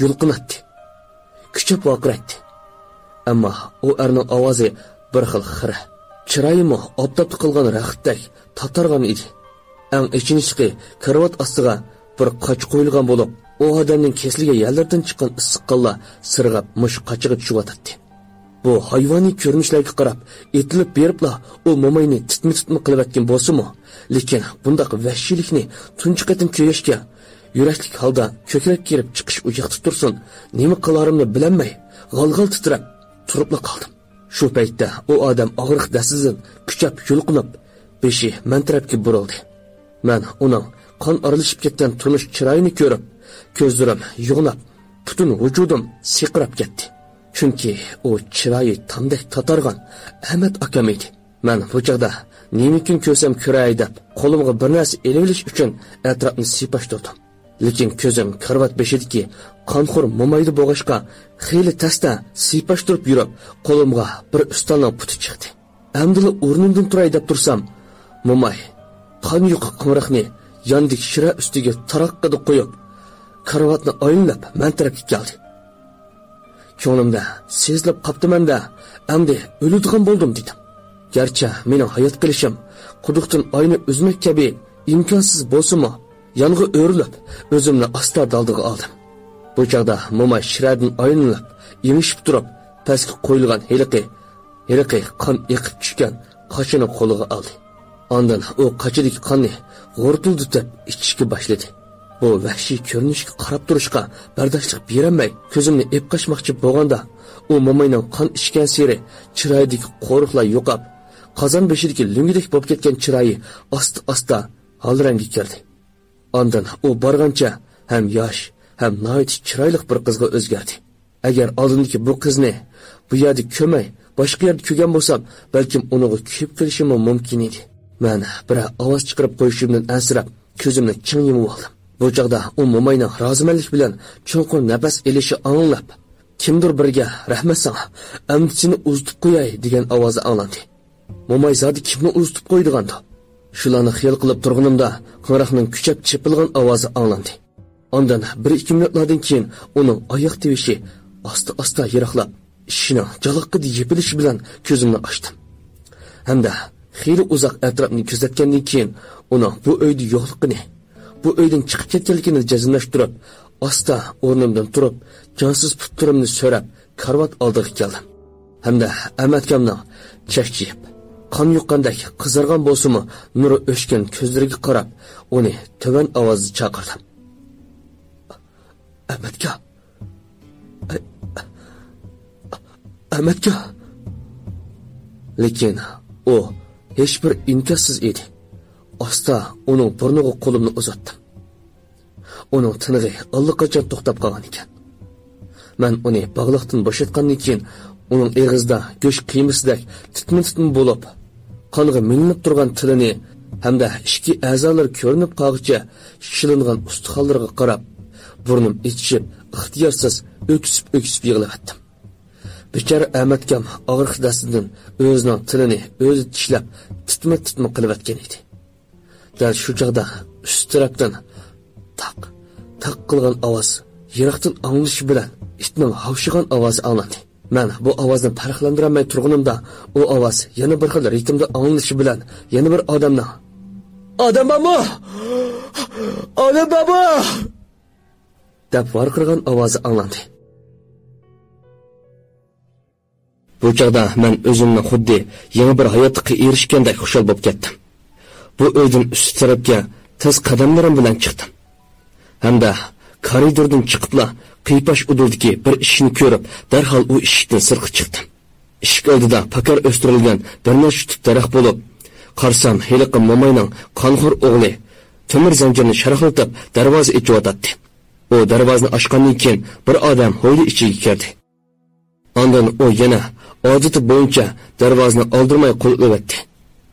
يۇلقۇناتتى، كۈچەپ ۋارقىرايتتى. ئەمما ئۇ ئەرنىڭ ئاۋازى بىر خىل خىرە، چىرايىمۇ ئاپتاپتا قالغان رەختتەك تاتارغان ئىدى. ئەڭ ئېچىنىشلىقى، كارىۋات ئاستىغا بىر قاچا قويۇلغان بولۇپ، ئۇ ئادەمنىڭ كېسىلگە يەرلىرىدىن چىققان ئىسسىق قانلار سىرغىپ مۇشۇ قاچىغا چۈشۈۋاتاتتى. بۇ ھايۋانىي كۆرۈنۈشلەرگە قاراپ، ئېتىلىپ بېرىپلا ئۇ موماينى تىتما-تىتما قىلىۋەتكەن بولسىمۇ، لېكىن بۇنداق ۋەھشىيلىكنى تۇنجى قېتىم كۆرگەچكە، يۈرەكلىك ھالدا كۆكرەك كېرىپ چىقىش ئۇ ياقتا تۇرسۇن، نېمە قىلارىمنى بىلەلمەي، غال-غال تىترەپ تۇرۇپلا قالدىم. شۇ پەيتتە ئۇ ئادەم ئاغرىق دەستىدىن كۈچەپ يۇلقۇنۇپ، بېشى مەن تەرەپكە بۇرۇلدى. مەن ئۇنىڭ قان ئارىلىشىپ كەتكەن تونۇش چىرايىنى كۆرۈپ، كۆزلىرىم يوغىناپ، پۈتۈن ۋۇجۇدۇم سىرقىراپ كەتتى. چۈنكى ئۇ چىرايى تامدەك تاتارغان ئەمەت ئاكام ئىدى. مەن بۇ چاغدا نېمىكىن كۆرسەم كۆرەي دەپ، قولۇمغا بىر نەرسە ئېلىۋېلىش ئۈچۈن ئەتراپنى سىيپاشتۇردۇم. لېكىن كۆزۈم كارىۋات بېشىدىكى قانخور مومايدا بولغاچقا، خېلى تەستە سىيپاشتۇرۇپ يۈرۈپ، قولۇمغا بىر ئۈستەلنىڭ پۇتى چىقتى. ئەمدىلا ئورنۇمدىن تۇراي دەپ تۇرسام، موماي قان يۇقا قوڭراقنى ياندىكى شىرە ئۈستىگە تاراققىدە قويۇپ، كارىۋاتنى ئايلىنىپ مەن تەرەپكە كەلدى. كۆڭلۈمدە سېزىلىپ قاپتىمەن-دە، ئەمدى ئۆلىدىغان بولدۇم دېدىم. گەرچە مېنىڭ ھايات قېلىشىم قۇدۇقتىن ئاينى ئۈزمەك كەبى ئىمكانسىز بولسىمۇ، يانغا ئۆرۈلۈپ، ئۆزۈمنى ئاستا دالدىغا ئالدىم. بۇ چاغدا موماي شىرەدىن ئايلىنىپ، ئېڭىشىپ تۇرۇپ، پەسكە قويۇلغان ھېلىقى، ھېلىقى قان ئېقىپ چۈشكەن قاچىنى قولىغا ئالدى. ئاندىن ئۇ قاچىدىكى قاننى غورتۇلدىتىپ ئىچىشكە باشلىدى. بۇ ۋەھشىي كۆرۈنۈشكە قاراپ تۇرۇشقا بەرداشلىق بېرەلمەي، كۆزۈمنى ئېپ قاچماقچى بولغاندا، ئۇ موماينىڭ قان ئىچكەن سېرى چىرايىدىكى قورۇقلار يوقاپ، قازان بېشىدىكى لۆڭگىدەك بولۇپ كەتكەن چىرايى ئاستا-ئاستا ھال رەڭگە كىردى. ئاندىن ئۇ بارغانچە ھەم ياش، ھەم ناھايىتى چىرايلىق بىر قىزغا ئۆزگەردى. ئەگەر ئالدىمدىكى بۇ قىزنى بۇ يەردە كۆرمەي، باشقا يەردە كۆرگەن بولسام، بەلكىم ئۇنىڭغا كۆيۈپ قېلىشىممۇ مۇمكىن ئىدى. مەن بىرەر ئاۋاز چىقىرىپ قويۇشۇمدىن ئەنسىرەپ، كۆزۈمنى چىڭ يۇمۇۋالدىم. بۇ چاغدا ئۇ موماينىڭ رازىمەنلىك بىلەن چوڭقۇر نەپەس ئېلىشى ئاڭلىنىپ، «كىمدۇر بىرىگە رەھمەت ساڭا، ئەمدى سېنى ئۇزىتىپ قوياي» دېگەن ئاۋازى ئاڭلاندى. موماي زادى كىمنى ئۇزىتىپ قويىدىغاندۇ؟ شۇلارنى خىيال قىلىپ تۇرغىنىمدا، قوڭراقنىڭ كۈچەپ چېپىلغان ئاۋازى ئاڭلاندى. ئاندىن بىر-ئىككى مىنۇتلاردىن كېيىن ئۇنىڭ ئاياق تىۋىشى ئاستا-ئاستا يىراقلاپ، ئىشىكنىڭ جالاققىدە يېپىلىشى بىلەن كۆزۈمنى ئاچتىم. ھەمدە خېلى ئۇزاق ئەتراپنى كۆزەتكەندىن كېيىن ئۇنىڭ بۇ ئۆيدە يوقلۇقىنى، بۇ ئۆيدىن چىقىپ كەتكەنلىكىنى جەزملەشتۈرۈپ، ئاستا ئورنۇمدىن تۇرۇپ، جانسىز پۇتلىرىمنى سۆرەپ، كارىۋات ئالدىغا كەلدىم. ھەمدە ئەمەتكامنىڭ چەكچىيىپ، قان يۇققاندەك قىزارغان بولسىمۇ، نۇرى ئۆچكەن كۆزلىرىگە قاراپ، ئۇنى تۆۋەن ئاۋازدا چاقىردىم. «ئەمەتكا! ئە-، ئەمەتكا!» لېكىن ئۇ ھېچبىر ئىنكاسسىز ئىدى. ئاستا ئۇنىڭ بۇرنىغا قولۇمنى ئۇزاتتىم. ئۇنىڭ تىنىقى ئاللىقاچان توختاپ قالغان ئىكەن. مەن ئۇنى باغلاقتىن بوشاتقاندىن كېيىن، ئۇنىڭ ئېغىزىدا گۆش قىيمىسىدەك تىتما-تىتما بولۇپ، قانغا مىلىنىپ تۇرغان تىلىنى ھەمدە ئىچكى ئەزالىرى كۆرۈنۈپ قالغۇچە شىلىنغان ئۇستىخانلىرىغا قاراپ، بۇرنۇم ئېچىشىپ، ئىختىيارسىز ئۆكسۈپ-ئۆكسۈپ يىغلىۋەتتىم. بىچارە ئەمەتكام ئاغرىق دەستىدىن ئۆزىنىڭ تىلىنى ئۆزى چىشلەپ، تىتما-تىتما قىلىۋەتكەن ئىدى. دەل شۇ چاغدا ئۈستى تەرەپتىن تاق، تاق قىلغان ئاۋاز يىراقتىن ئاڭلىنىشى بىلەن ئىتنىڭ ھاۋشىغان ئاۋازى ئاڭلاندى. مەن بۇ ئاۋازنى پەرقلەندۈرەلمەي تۇرغىنىمدا، ئۇ ئاۋاز يەنە بىر خىل رىتىمدا ئاڭلىنىشى بىلەن يەنە بىر ئادەمنىڭ «ئادەم بارمۇ؟ ئادەم بارمۇ؟» دەپ ۋارقىرىغان ئاۋازى ئاڭلاندى. بۇ چاغدا مەن ئۆزۈمنىڭ خۇددى يېڭى بىر ھاياتلىققا ئېرىشكەندەك خۇشال بولۇپ كەتتىم. بۇ ئۆيدىن ئۈستى تەرەپكە تېز قەدەملىرىم بىلەن چىقتىم. ھەمدە كارىدوردىن چىقىپلا قىيپاش ئۇدۇلدىكى بىر ئىشىكنى كۆرۈپ، دەرھال ئۇ ئىشىكتىن سىرتقا چىقتىم. ئىشىك ئالدىدا پاكار ئۆستۈرۈلگەن بىر نەچچە تۈپ دەرەخ بولۇپ، قارىسام، ھېلىقى موماينىڭ قانخور ئوغلى تۆمۈر زەنجىرنى شاراقلىتىپ دەرۋازا ئېچىۋاتاتتى. ئۇ دەرۋازىنى ئاچقاندىن كېيىن، بىر ئادەم ھويلا ئىچىگە كىردى. ئاندىن ئۇ يەنە ئادىتى بويىچە دەرۋازىنى ئالدىرىماي قۇلۇپلىۋەتتى.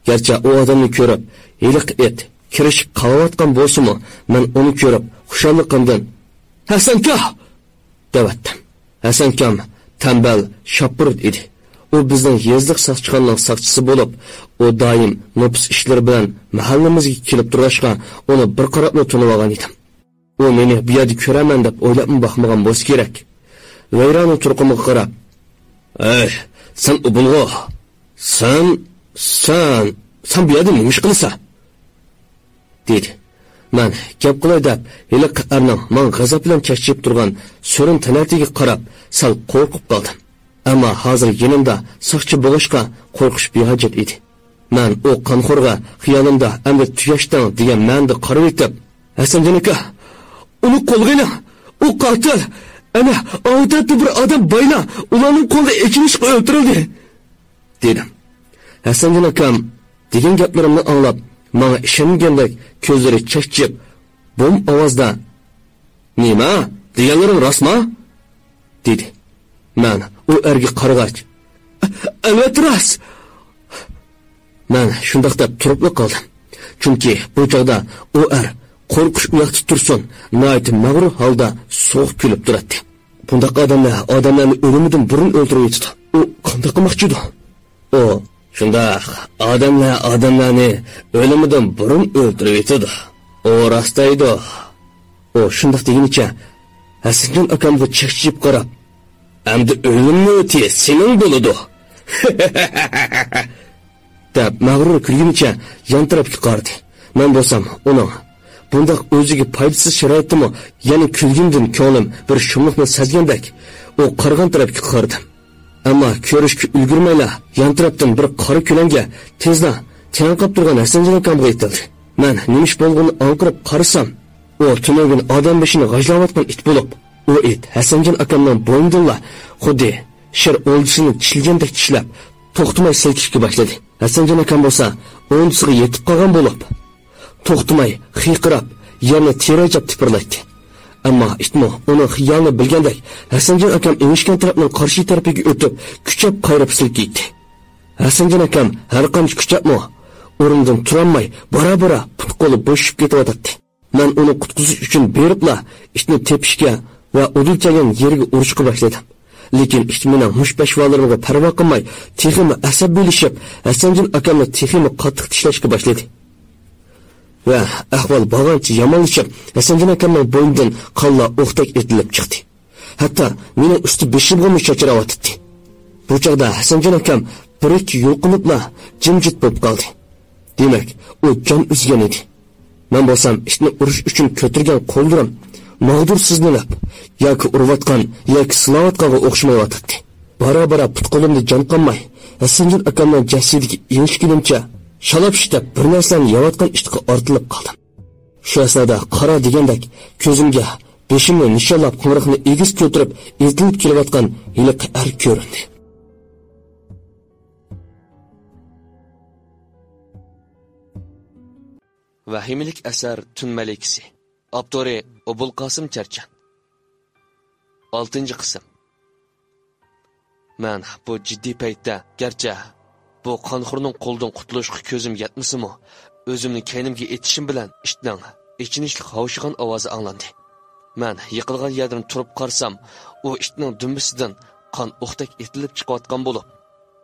گەرچە ئۇ ئادەمنى كۆرۈپ، ھېلىقى ئىت كىرىشىپ قاۋاۋاتقان بولسىمۇ، مەن ئۇنى كۆرۈپ خۇشاللىقىمدىن، «ھەسەنكا!» دەۋەتتىم. ھەسەنكام تەمبەل، شاپپۇرۇت ئىدى. ئۇ بىزنىڭ يېزىلىق ساقچىخانىنىڭ ساقچىسى بولۇپ، ئۇ دائىم نوپۇس ئىشلىرى بىلەن مەھەللىمىزگە كېلىپ تۇرغاچقا، ئۇنى بىر قاراپلا تونۇۋالغان ئىدىم. ئۇ مېنى بۇ يەردە كۆرەرمەن دەپ ئويلاپمۇ باقمىغان بولسا كېرەك. ۋەيرانە تۇرقۇمغا قاراپ، «ئەي، سەن ئۇ بولغۇ! سەن، سەن، سەن بۇ يەردە نېمە ئىش قىلىسەن؟» دېدى. مەن گەپ قىلاي دەپ، ھېلىقى ئەرنىڭ ماڭا غەزەپ بىلەن چەكچىيىپ تۇرغان سۆرۈن تەلەتىگە قاراپ، سەل قورقۇپ قالدىم. ئەمما ھازىر يېنىمدا ساقچى بولغاچقا، قورقۇش بىھاجەت ئىدى. مەن ئۇ قانخورغا خىيالىمدا «ئەمدى تۈگەشتىڭ» دېگەن مەنىدە قارىۋېتىپ، «ھەسەنجان ئاكا، ئۇنى قولغا ئېلىڭ! ئۇ قاتىل! ئەنە، ئاۋۇ تەرەپتە بىر ئادەم بايلا، ئۇلارنىڭ قولىدا ئېچىنىشقا ئۆلتۈرۈلدى!» دېدىم. ھەسەنجان ئاكام دېگەن گەپلىرىمنى ئاڭلاپ، ماڭا ئىشەنمىگەندەك كۆزلىرى چەكچىيىپ، بوم ئاۋازدا، «نېمە؟ دېگەنلىرىڭ راستمۇ؟» دېدى. مەن ئۇ ئەرگە قارىغاچ، «ئەلۋەتتە راست!» مەن شۇنداق دەپ تۇرۇپلا قالدىم. چۈنكى بۇ چاغدا ئۇ ئەر قورقۇش ئۇياقتا تۇرسۇن، ناھايىتى مەغرۇر ھالدا سوغۇق كۈلۈپ تۇراتتى. بۇنداق ئادەملەر ئادەملەرنى ئۆلۈمىدىن بۇرۇن ئۆلتۈرۈۋېتىدۇ. ئۇ قانداق قىلماقچىدۇ؟ ئۇ، شۇنداق، ئادەملەر ئادەملەرنى ئۆلۈمىدىن بۇرۇن ئۆلتۈرۈۋېتىدۇ. ئۇ راستايدۇ. ئۇ شۇنداق دېگىنىچە ھەسەنجان ئاكامغا چەكچىيىپ قاراپ، ئەمدى ئۆلۈم نۆۋىتى سېنىڭ بولىدۇ. دەپ مەغرۇر كۈلگىنىچە يان تەرەپكە قارىدى. مەن بولسام ئۇنىڭ بۇنداق ئۆزىگە پايدىسىز شارائىتتىمۇ يەنە كۈلگىنىدىن كۆڭلۈم بىر شۇملۇقنى سەزگەندەك، ئۇ قارىغان تەرەپكە قارىدىم. ئەمما كۆرۈشكە ئۈلگۈرمەيلا يان تەرەپتىن بىر قارا كۆلەڭگە تېزلا تېڭىرقاپ تۇرغان ھەسەنجان ئاكامغا ئېتىلدى. مەن نېمە ئىش بولغىنىنى ئاڭقىرىپ قارىسام، ئۇ تۈنۈگۈن ئادەم بېشىنى غاجلاۋاتقان ئىت بولۇپ، ئۇ ئىت ھەسەنجان ئاكامنىڭ بوينىدىنلا خۇددى شىر ئولجىسىنى چىشلىگەندەك چىشلەپ، توختىماي سىلكىشكە باشلىدى. ھەسەنجان ئاكام بولسا ئوڭدىسىغا يېتىپ قالغان بولۇپ، توختىماي خىيقىراپ، يەرنى تېرىجاپ تىپىرلايتتى. ئەمما ئىتمۇ ئۇنىڭ خىيالىنى بىلگەندەك، ھەسەنجان ئاكام ئېڭىشكەن تەرەپنىڭ قارشى تەرىپىگە ئۆتۈپ، كۈچەپ قايرىپ سىلكىيتتى. ھەسەنجان ئاكام ھەرقانچە كۈچەپمۇ ئورنىدىن تۇرالماي، بارا-بارا پۇت-قولى بوشىشىپ كېتىۋاتاتتى. مەن ئۇنى قۇتقۇزۇش ئۈچۈن بېرىپلا، ئىتنى تېپىشكە ۋە ئۇدۇل كەلگەن يېرىگە ئۇرۇشقا باشلىدىم. لېكىن ئىت مېنىڭ مۇشۇ پەشۋالىرىمغا پەرۋا قىلماي، تېخىمۇ ئەسەبىيلىشىپ، ھەسەنجان ئاكامنى تېخىمۇ قاتتىق چىشلەشكە باشلىدى. ۋە ئەھۋال بارغانچە يامانلىشىپ، ھەسەنجان ئاكامنىڭ بوينىدىن قانلار ئوقتەك ئېتىلىپ چىقتى. ھەتتا مېنىڭ ئۈستى بېشىمغىمۇ چاچراۋاتاتتى. بۇ چاغدا ھەسەنجان ئاكام بىر-ئىككى يۇلقۇنۇپلا جىمجىت بولۇپ قالدى. دېمەك، ئۇ جان ئۈزگەن ئىدى. مەن بولسام ئىتنى ئۇرۇش ئۈچۈن كۆتۈرگەن قوللىرىم ماغدۇرسىزلىنىپ، ياكى ئۇرۇۋاتقان، ياكى سىلاۋاتقانغا ئوخشىمايۋاتاتتى. بارا-بارا پۇت-قولۇمدا جان قالماي، ھەسەنجان ئاكامنىڭ جەسىتىگە ئېرىشكىنىمچە، شالاپ-شىتەپ بىر نەرسىلەرنى يەۋاتقان ئىتقا ئارتىلىپ قالدىم. شۇ ئەسنادا قارا دېگەندەك كۆزۈمگە بېشىمنى نىشانلاپ قوڭغۇرىقنى ئېگىز كۆتۈرۈپ ئېتىلىپ كېلىۋاتقان ھېلىقى ئەر كۆرۈندى. ۋەھىمىلىك ئەسەر تۈن مەلىكىسى. ئاپتورى ئوبۇلقاسىم چەرچەن. ئالتىنچى قىسىم. مەن بۇ جىددىي پەيتتە، گەرچە بۇ قانخورنىڭ قولىدىن قۇتۇلۇشقا كۆزۈم يەتمىسىمۇ، ئۆزۈمنى كەينىمگە ئېتىشىم بىلەن ئىتنىڭ ئېچىنىشلىق ھاۋشىغان ئاۋازى ئاڭلاندى. مەن يىقىلغان يەردىن تۇرۇپ قارىسام، ئۇ ئىتنىڭ دۈمبىسىدىن قان ئوقتەك ئېتىلىپ چىقىۋاتقان بولۇپ،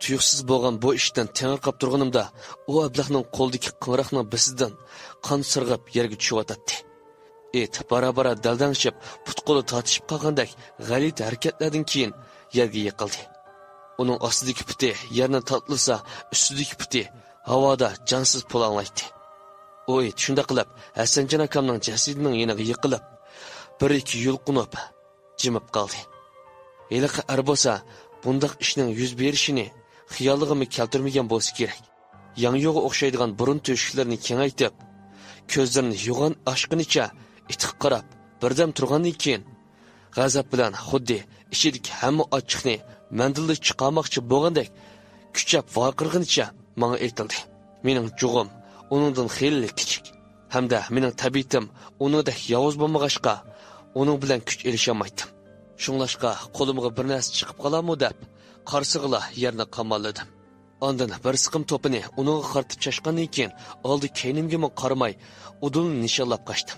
تۇيۇقسىز بولغان بۇ ئىشتىن تېڭىرقاپ تۇرغىنىمدا، ئۇ ئەبلەخنىڭ قولىدىكى قاڭراقنىڭ بىسىدىن قان سىرغىپ يەرگە چۈشۈۋاتاتتى. ئىت بارا-بارا دەلدەڭشىپ، پۇت-قولى تارتىشىپ قالغاندەك غەلىتە ھەرىكەتلەردىن كېيىن يەرگە يىقىلدى. ئۇنىڭ ئاستىدىكى پۇتى يەرنى تاتلىسا، ئۈستىدىكى پۇتى ھاۋادا جانسىز پۇلاڭلايتتى. ئۇ ئىت شۇنداق قىلىپ ھەسەنجان ئاكامنىڭ جەسىتىنىڭ يېنىغا يىقىلىپ، بىر-ئىككى يۇلقۇنۇپ، جىمىپ قالدى. ھېلىقى ئەر بولسا بۇنداق ئىشنىڭ يۈز بېرىشىنى خىيالىغىمۇ كەلتۈرمىگەن بولسا كېرەك. ياڭيۇغا ئوخشايدىغان بۇرۇن تۆشۈكلىرىنى كېڭەيتىپ، كۆزلىرىنى يوغان ئاچقىنىچە ئىتقا قاراپ بىردەم تۇرغاندىن كېيىن، غەزەپ بىلەن خۇددى ئىچىدىكى ھەممە ئاچچىقنى مەندىنلا چىقارماقچى بولغاندەك كۈچەپ ۋارقىرىغىنىچە ماڭا ئېتىلدى. مېنىڭ جۇغۇم ئۇنىڭدىن خېلىلا كىچىك ھەمدە مېنىڭ تەبىئىتىم ئۇنىڭدەك ياۋۇز بولمىغاچقا، ئۇنىڭ بىلەن كۈچ ئېلىشالمايتتىم. شۇڭلاشقا قولۇمغا بىر نەرسە چىقىپ قالارمۇ دەپ، قارىسىغىلا يەرنى قاماللىدىم. ئاندىن بىر سىقىم توپىنى ئۇنىڭغا قارىتىپ چاچقاندىن كېيىن، ئالدى كەينىمگىمۇ قارىماي، ئۇدۇلنى نىشانلاپ قاچتىم.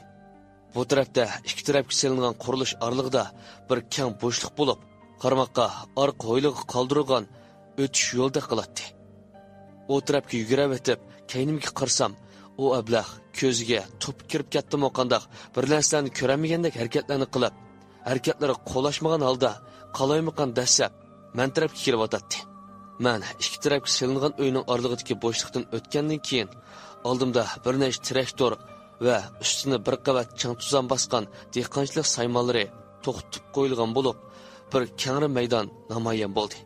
بۇ تەرەپتە ئىككى تەرەپكە سېلىنغان قۇرۇلۇش ئارىلىقىدا بىر كەڭ بوشلۇق بولۇپ، قارىماققا ئارقا ھويلىغا قالدۇرۇلغان ئۆتۈش يولدەك قىلاتتى. ئۇ تەرەپكە يۈگۈرۈۋېتىپ، كەينىمگە قارىسام، ئۇ ئەبلەخ كۆزىگە توپا كىرىپ كەتتىمۇ قانداق، بىر نەرسىلەرنى كۆرەلمىگەندەك ھەرىكەتلەرنى قىلىپ، ھەرىكەتلىرى قولاشمىغان ھالدا قالايمىقان دەسسەپ مەن تەرەپكە كېلىۋاتاتتى. مەن ئىككى تەرەپكە سېلىنغان ئۆينىڭ ئارىلىقىدىكى بوشلۇقتىن ئۆتكەندىن كېيىن، ئالدىمدا بىر نەچچە تىراكتور ۋە ئۈستىنى بىر قەۋەت چىڭ توزان باسقان دېھقانچىلىق سايمانلىرى توختىتىپ قويۇلغان بولۇپ، بىر كەڭرى مەيدان نامايان بولدى.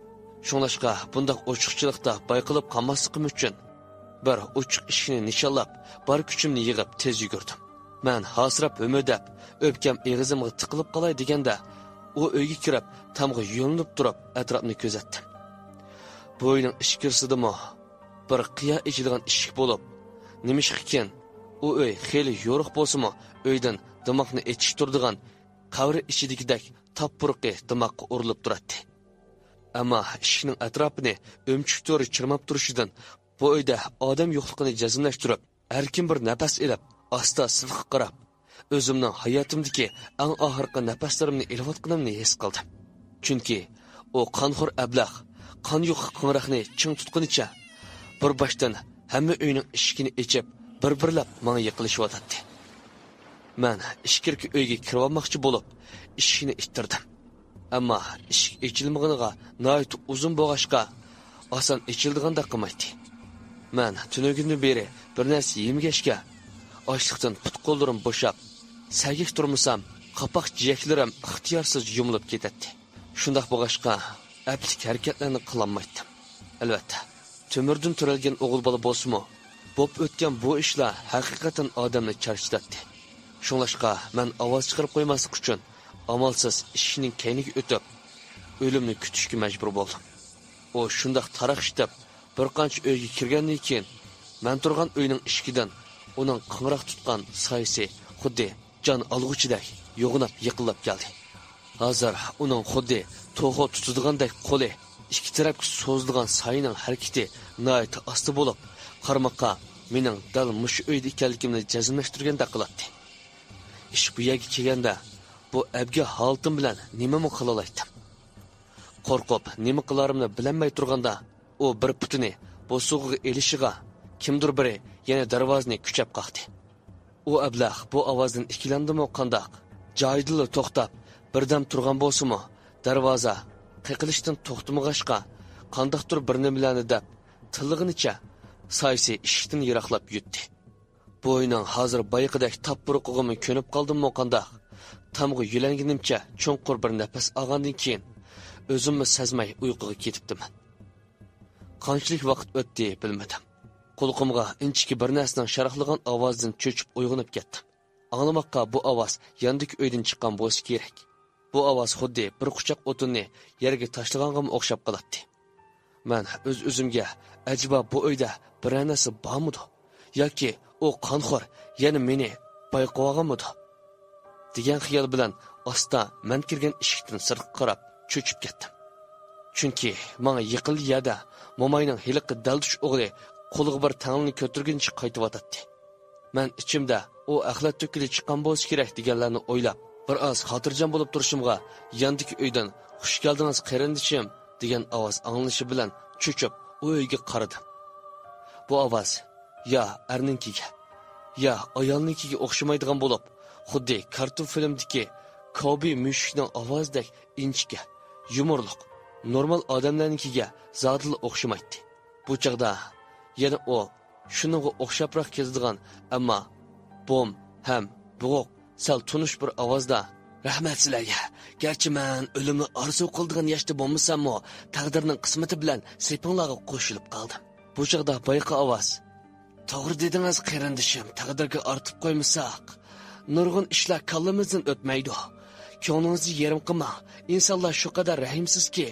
شۇڭلاشقا بۇنداق ئوچۇقچىلىقتا بايقىلىپ قالماسلىقىم ئۈچۈن، بىر ئوچۇق ئىشىكنى نىشانلاپ، بار كۈچۈمنى يىغىپ تېز يۈگۈردۈم. مەن ھاسىراپ ھۆمۈدەپ، ئۆپكەم ئېغىزىمغا تىقىلىپ قالاي دېگەندە، ئۇ ئۆيگە كىرىپ، تامغا يۆلىنىپ تۇرۇپ ئەتراپنى كۆزەتتىم. بۇ ئۆينىڭ ئىچكىرىسىدىمۇ بىر قىيا ئېچىلغان ئىشىك بولۇپ، نېمىشقىكىن ئۇ ئۆي خېلى يورۇق بولسىمۇ، ئۆيدىن دىماقنى ئېچىشتۇرىدىغان قەۋرە ئىچىدىكىدەك تاپپۇرۇقى دىماققا ئۇرۇلۇپ تۇراتتى. ئەمما ئىشىكنىڭ ئەتراپىنى ئۆمۈچۈك تورى چىرماپ تۇرۇشىدىن بۇ ئۆيدە ئادەم يوقلۇقىنى جەزملەشتۈرۈپ، ئەركىن بىر نەپەس ئېلىپ، ئاستا سىرتقا قاراپ، ئۆزۈمنىڭ ھاياتىمدىكى ئەڭ ئاخىرقى نەپەسلىرىمنى ئېلىۋاتقىنىمنى ھېس قىلدىم. چۈنكى ئۇ قانخور ئەبلەخ قان يۇقا قاڭراقنى چىڭ تۇتقىنىچە، بىر باشتىن ھەممە ئۆينىڭ ئىشىكىنى ئېچىپ، بىر-بىرلەپ ماڭا يېقىنلىشىۋاتاتتى. مەن ئىچكىرىكى ئۆيگە كىرىۋالماقچى بولۇپ، ئىشىكنى ئىتتىردىم. ئەمما ئىشىك ئېچىلمىغىنىغا ناھايىتى ئۇزۇن بولغاچقا، ئاسان ئېچىلىدىغاندەك قىلمايتتى. مەن تۈنۈگۈندىن بېرى بىر نەرسە يېمىگەچكە، ئاچلىقتىن پۇت-قوللىرىم بوشاپ، سەگەك تۇرمىسام، قاپاق-جىيەكلىرىم ئىختىيارسىز يۇمۇلۇپ كېتەتتى. شۇنداق بولغاچقا، ئەپلىك ھەرىكەتلەرنى قىلالمايتتىم. ئەلۋەتتە، تۆمۈردىن تۆرەلگەن ئوغۇل بالا بولسىمۇ، بولۇپ ئۆتكەن بۇ ئىشلار ھەقىقەتەن ئادەمنى چارچىتاتتى. شۇڭلاشقا، مەن ئاۋاز چىقىرىپ قويماسلىق ئۈچۈن، ئامالسىز ئىشىكنىڭ كەينىگە ئۆتۈپ، ئۆلۈمنى كۈتۈشكە مەجبۇر بولدۇم. ئۇ شۇنداق تاراقشىتىپ، بىر قانچە ئۆيگە كىرگەندىن كېيىن، مەن تۇرغان ئۆينىڭ ئىشىكىدىن ئۇنىڭ قاڭراق تۇتقان سايىسى خۇددى جان ئالغۇچىدەك يوغىناپ يېقىنلاپ كەلدى. ھازىر ئۇنىڭ خۇددى توخۇ تۇتىدىغاندەك قولى ئىككى تەرەپكە سوزۇلغان سايىنىڭ ھەرىكىتى ناھايىتى ئاستا بولۇپ، قارىماققا مېنىڭ دەل مۇشۇ ئۆيدە ئىكەنلىكىمنى جەزملەشتۈرگەندەك قىلاتتى. ئىش بۇ يەرگە كەلگەندە، بۇ ئەبگە ھالىتىم بىلەن نېمىمۇ قىلالايتتىم؟ قورقۇپ، نېمە قىلارىمنى بىلەلمەي تۇرغاندا، ئۇ بىر پۇتىنى بوسۇغىغا ئېلىشىغا، كىمدۇر بىرى يەنە دەرۋازىنى كۈچەپ قاقتى. ئۇ ئەبلەخ بۇ ئاۋازدىن ئىككىلەندىمۇ قانداق، جايىدىلا توختاپ، بىردەم تۇرغان بولسىمۇ، دەرۋازا قېقىلىشتىن توختىمىغاچقا، قانداقتۇر بىر نېمىلەرنى دەپ، تىللىغىنىچە سايىسى ئىشىكتىن يىراقلاپ يۈتتى. بۇ ئۆينىڭ ھازىر بايىقىدەك تاپپۇرىقىغىمۇ كۆنۈپ قالدىممۇ قانداق، تامغا يۆلەنگىنىمچە چوڭقۇر بىر نەپەس ئالغاندىن كېيىن، ئۆزۈممۇ سەزمەي ئۇيقۇغا كېتىپتىمەن. قانچىلىك ۋاقىت ئۆتتى، بىلمىدىم. قۇلىقىمغا ئىنچىكە بىر نەرسىنىڭ شاراقلىغان ئاۋازىدىن چۆچۈپ ئويغىنىپ كەتتىم. ئاڭلىماققا، بۇ ئاۋاز ياندىكى ئۆيدىن چىققان بولسا كېرەك. بۇ ئاۋاز خۇددى بىر قۇچاق ئوتۇننى يەرگە تاشلىغانغىمۇ ئوخشاپ قالاتتى. مەن ئۆز-ئۆزۈمگە، ئەجەبا بۇ ئۆيدە بىرەر نەرسە بارمىدۇ؟ ياكى ئۇ قانخور يەنە مېنى بايقىۋالغانمىدۇ؟ دېگەن خىيال بىلەن ئاستا مەن كىرگەن ئىشىكتىن سىرتقا قاراپ چۆچۈپ كەتتىم. چۈنكى ماڭا يېقىنلا يەردە موماينىڭ ھېلىقى دەلدۈش ئوغلى قولىغا بىر تەڭلىنى كۆتۈرگىنىچە قايتىۋاتاتتى. مەن ئىچىمدە، ئۇ ئەخلەت تۆككىلى چىققان بولسا كېرەك دېگەنلەرنى ئويلاپ، بىر ئاز خاتىرجەم بولۇپ تۇرۇشۇمغا، ياندىكى ئۆيدىن «خۇش كەلدىڭىز، قېرىندىشىم» دېگەن ئاۋاز ئاڭلىنىشى بىلەن چۆچۈپ، ئۇ ئۆيگە قارىدىم. بۇ ئاۋاز يا ئەرنىڭكىگە، يا ئايالنىڭكىگە ئوخشىمايدىغان بولۇپ، خۇددى كارتون فىلىمدىكى كاۋبوي مۈشۈكنىڭ ئاۋازىدەك ئىنچىكە، يۇمۇرلۇق، نورمال ئادەملەرنىڭكىگە زادىلا ئوخشىمايتتى. بۇ چاغدا يەنە ئۇ شۇنىڭغا ئوخشاپراق كېتىدىغان، ئەمما بوم ھەم بوغۇق، سەل تونۇش بىر ئاۋازدا، «رەھمەت سىلەرگە. گەرچە مەن ئۆلۈمنى ئارزۇ قىلىدىغان ياشتا بولمىساممۇ، تەقدىرنىڭ قىسمىتى بىلەن سېپىڭلارغا قوشۇلۇپ قالدىم.» بۇ چاغدا بايىقى ئاۋاز، «توغرا دېدىڭىز، قېرىندىشىم، تەقدىرگە ئارتىپ قويمىساق. نۇرغۇن ئىشلار كاللىمىزدىن ئۆتمەيدۇ. كۆڭلىڭىزنى يېرىم قىلماڭ. ئىنسانلار شۇ قەدەر رەھىمسىزكى،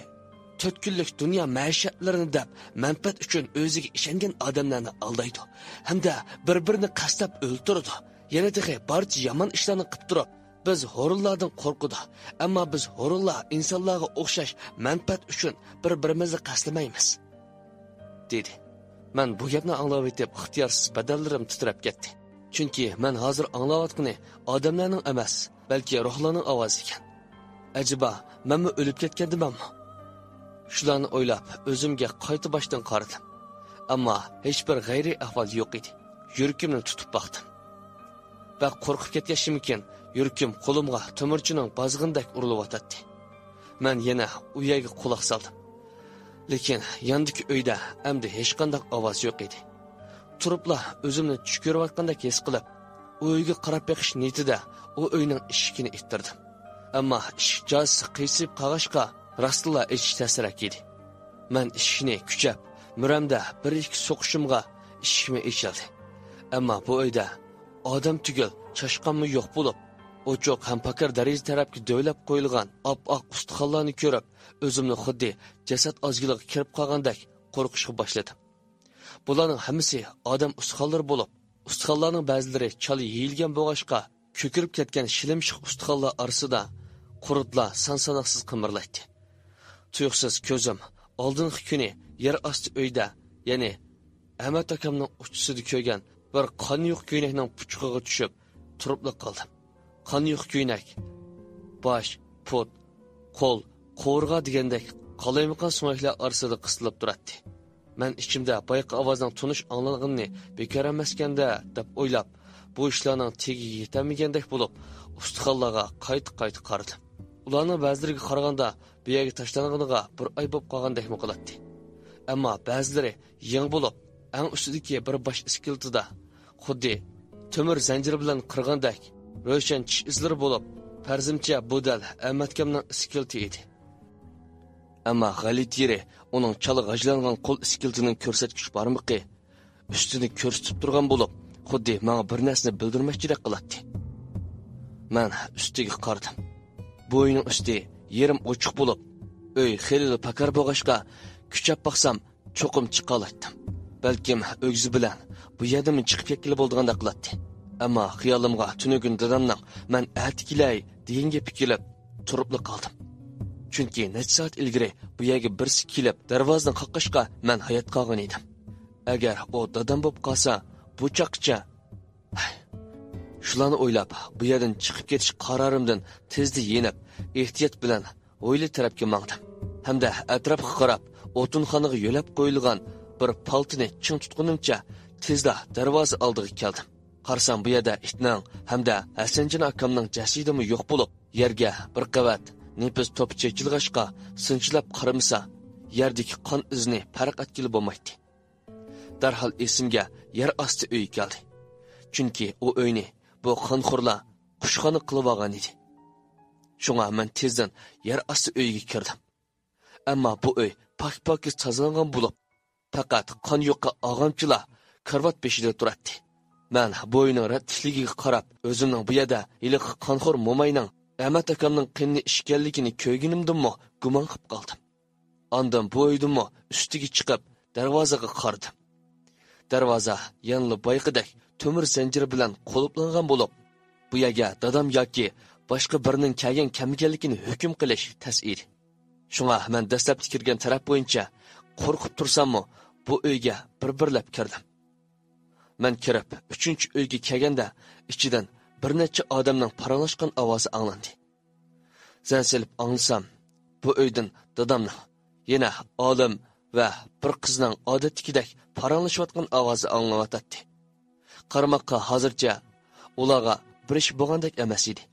تۆت كۈنلۈك دۇنيا مەئىشەتلىرىنى دەپ، مەنپەئەت ئۈچۈن ئۆزىگە ئىشەنگەن ئادەملەرنى ئالدايدۇ ھەمدە بىر-بىرىنى قەستلەپ ئۆلتۈرىدۇ. يەنە تېخى بارچە يامان ئىشلارنى قىلىپ تۇرۇپ، بىز ھۇرۇنلاردىن قورقىدۇ. ئەمما بىز ھۇرۇنلار ئىنسانلارغا ئوخشاش مەنپەئەت ئۈچۈن بىر-بىرىمىزنى قەستلىمەيمىز.» دېدى. مەن بۇ گەپنى ئاڭلاۋېتىپ، ئىختىيارسىز بەدەنلىرىم تىترەپ كەتتى. چۈنكى مەن ھازىر ئاڭلاۋاتقىنى ئادەملەرنىڭ ئەمەس، بەلكى روھلارنىڭ ئاۋازى ئىكەن. ئەجەبا، مەنمۇ ئۆلۈپ كەتكەندىمەنمۇ؟ شۇلارنى ئويلاپ، ئۆزۈمگە قايتا باشتىن قارىدىم. ئەمما ھېچبىر غەيرىي ئەھۋال يوق ئىدى. يۈرىكىمنى تۇتۇپ باقتىم. بەك قورقۇپ كەتكەچكىمىكىن، يۈرىكىم قولۇمغا تۆمۈرچىنىڭ بازغىنىدەك ئۇرۇلۇۋاتاتتى. مەن يەنە ئۇ يەرگە قۇلاق سالدىم. لېكىن ياندىكى ئۆيدە ئەمدى ھېچقانداق ئاۋاز يوق ئىدى. تۇرۇپلا ئۆزۈمنى چۈش كۆرۈۋاتقاندەك ھېس قىلىپ، ئۇ ئۆيگە قاراپ بېقىش نىيىتىدە ئۇ ئۆينىڭ ئىشىكىنى ئىتتىردىم. ئەمما ئىشىك جازىسى قىيسىيىپ قالغاچقا، راستتىنلا ئېچىش تەسرەك ئىدى. مەن ئىشىكنى كۈچەپ، مۈرەمدە بىر-ئىككى سوقۇشۇمغا ئىشىكمۇ ئېچىلدى. ئەمما بۇ ئۆيدە ئادەم تۈگۈل، چاشقانمۇ يوق بولۇپ، ئوچۇق ھەم پاكار دېرىزە تەرەپكە دۆۋىلەپ قويۇلغان ئاپئاق ئۇستىخانلارنى كۆرۈپ، ئۆزۈمنى خۇددى جەسەت ئازگىلىغا كىرىپ قالغاندەك قورقۇشقا باشلىدىم. بۇلارنىڭ ھەممىسى ئادەم ئۇستىخانلىرى بولۇپ، ئۇستىخانلارنىڭ بەزىلىرى چالا يېيىلگەن بولغاچقا، كۆكىرىپ كەتكەن شىلىمشىق ئۇستىخانلار ئارىسىدا قۇرتلار سان-ساناقسىز قىمىرلايتتى. تۇيۇقسىز كۆزۈم ئالدىنقى كۈنى يەر ئاستى ئۆيدە، يەنى ئەمەت ئاكامنىڭ ئۇچىسىدا كۆرگەن بىر قان يۇقا كۆينەكنىڭ پۇچىقىغا چۈشۈپ، تۇرۇپلا قالدىم. قان يۇقا كۆينەك باش، پۇت، قول، قوۋۇرغا دېگەندەك قالايمىقان سۆڭەكلەر ئارىسىدا قىستىلىپ تۇراتتى. مەن ئىچىمدە بايىقى ئاۋازنىڭ تونۇش ئاڭلانغىنىنى بىكار ئەمەسكەندە دەپ ئويلاپ، بۇ ئىشلارنىڭ تېگىگە يېتەلمىگەندەك بولۇپ، ئۇستىخانلارغا قايتا-قايتا قارىدىم. ئۇلارنىڭ بەزىلىرىگە قارىغاندا بۇ يەرگە تاشلانغىنىغا بىر ئاي بولۇپ قالغاندەكمۇ قىلاتتى. ئەمما بەزىلىرى يېڭى بولۇپ، ئەڭ ئۈستىدىكى بىر باش ئىسكىلىتىدا خۇددى تۆمۈر زەنجىر بىلەن قىرغاندەك روشەن چىش ئىزلىرى بولۇپ، پەرىزىمچە بۇ دەل ئەمەتكەمنىڭ ئىسكىلىتى ئىدى. ئەمما غەلىتە يېرى ئۇنىڭ چالا غاجىلانغان قول ئىسكىلىتىنىڭ كۆرسەتكۈچ بارمىقى ئۈستىنى كۆرسىتىپ تۇرغان بولۇپ، خۇددى ماڭا بىر نەرسىنى بىلدۈرمەكچىدەك قىلاتتى. مەن ئۈستىگە قارىدىم. بۇ ئۆينىڭ ئۈستى يېرىم ئوچۇق بولۇپ، ئۆي خېلىلا پاكار بولغاچقا، كۈچەپ باقسام، چوقۇم چىقالايتتىم. بەلكىم ئۆگزە بىلەن بۇ يەردىنمۇ چىقىپ كەتكىلى بولىدىغاندەك قىلاتتى. ئەمما خىيالىمغا تۈنۈگۈن دادامنىڭ مەن ئەتە كېلەي دېگەن گېپى كېلىپ، تۇرۇپلا قالدىم. چۈنكى نەچچە سائەت ئىلگىرى بۇ يەرگە بىرسى كېلىپ، دەرۋازىنى قاققاچقا، مەن ھايات قالغان ئىدىم. ئەگەر ئۇ دادام بولۇپ قالسا، بۇ چاغقىچە. شۇلارنى ئويلاپ، بۇ يەردىن چىقىپ كېتىش قارارىمدىن تېزلا يېنىپ، ئېھتىيات بىلەن ھويلا تەرەپكە ماڭدىم ھەمدە ئەتراپقا قاراپ، ئوتۇنخانىغا يۆلەپ قويۇلغان بىر پالتىنى چىڭ تۇتقىنىمچە تېزلا دەرۋازا ئالدىغا كەلدىم. قارىسام، بۇ يەردە ئىتنىڭ ھەمدە ھەسەنجان ئاكامنىڭ جەسىتىمۇ يوق بولۇپ، يەرگە بىر قەۋەت نېپىز توپا چېچىلغاچقا، سىنچىلاپ قارىمىسا، يەردىكى قان ئىزىنى پەرق ئەتكىلى بولمايتتى. دەرھال ئېسىمگە يەر ئاستى ئۆيى كەلدى. چۈنكى ئۇ ئۆينى بۇ قانخورلار قۇشخانا قىلىۋالغان ئىدى. شۇڭا مەن تېزدىن يەر ئاستى ئۆيىگە كىردىم. ئەمما بۇ ئۆي پاك-پاكىز تازىلانغان بولۇپ، پەقەت قان يۇقا ئاغامچىلا كارىۋات بېشىدا تۇراتتى. مەن بۇ ئۆينىڭ رەتلىكلىكىگە قاراپ، ئۆزۈمنىڭ بۇ يەردە ھېلىقى قانخور موماينىڭ ئەمەت ئاكامنىڭ قېنىنى ئىچكەنلىكىنى كۆرگىنىمدىنمۇ گۇمان قىلىپ قالدىم. ئاندىن بۇ ئۆيدىنمۇ ئۈستىگە چىقىپ، دەرۋازىغا قارىدىم. دەرۋازا يەنىلا بايىقىدەك تۆمۈر زەنجىر بىلەن قۇلۇپلانغان بولۇپ، بۇ يەرگە دادام ياكى باشقا بىرىنىڭ كەلگەن-كەلمىگەنلىكىنى ھۆكۈم قىلىش تەس ئىدى. شۇڭا مەن دەسلەپتە كىرگەن تەرەپ بويىچە قورقۇپ تۇرساممۇ، بۇ ئۆيگە بىر-بىرلەپ كىردىم. مەن كىرىپ، ئۈچىنچى ئۆيگە كەلگەندە، ئىچىدىن بىر نەچچە ئادەمنىڭ پاراڭلاشقان ئاۋازى ئاڭلاندى. زەن سېلىپ ئاڭلىسام، بۇ ئۆيدىن دادامنىڭ، يەنە ئالىم ۋە بىر قىزنىڭ ئادەتتىكىدەك پاراڭلىشىۋاتقان ئاۋازى ئاڭلىنىۋاتاتتى. قارىماققا ھازىرچە ئۇلارغا بىر ئىش بولغاندەك ئەمەس ئىدى.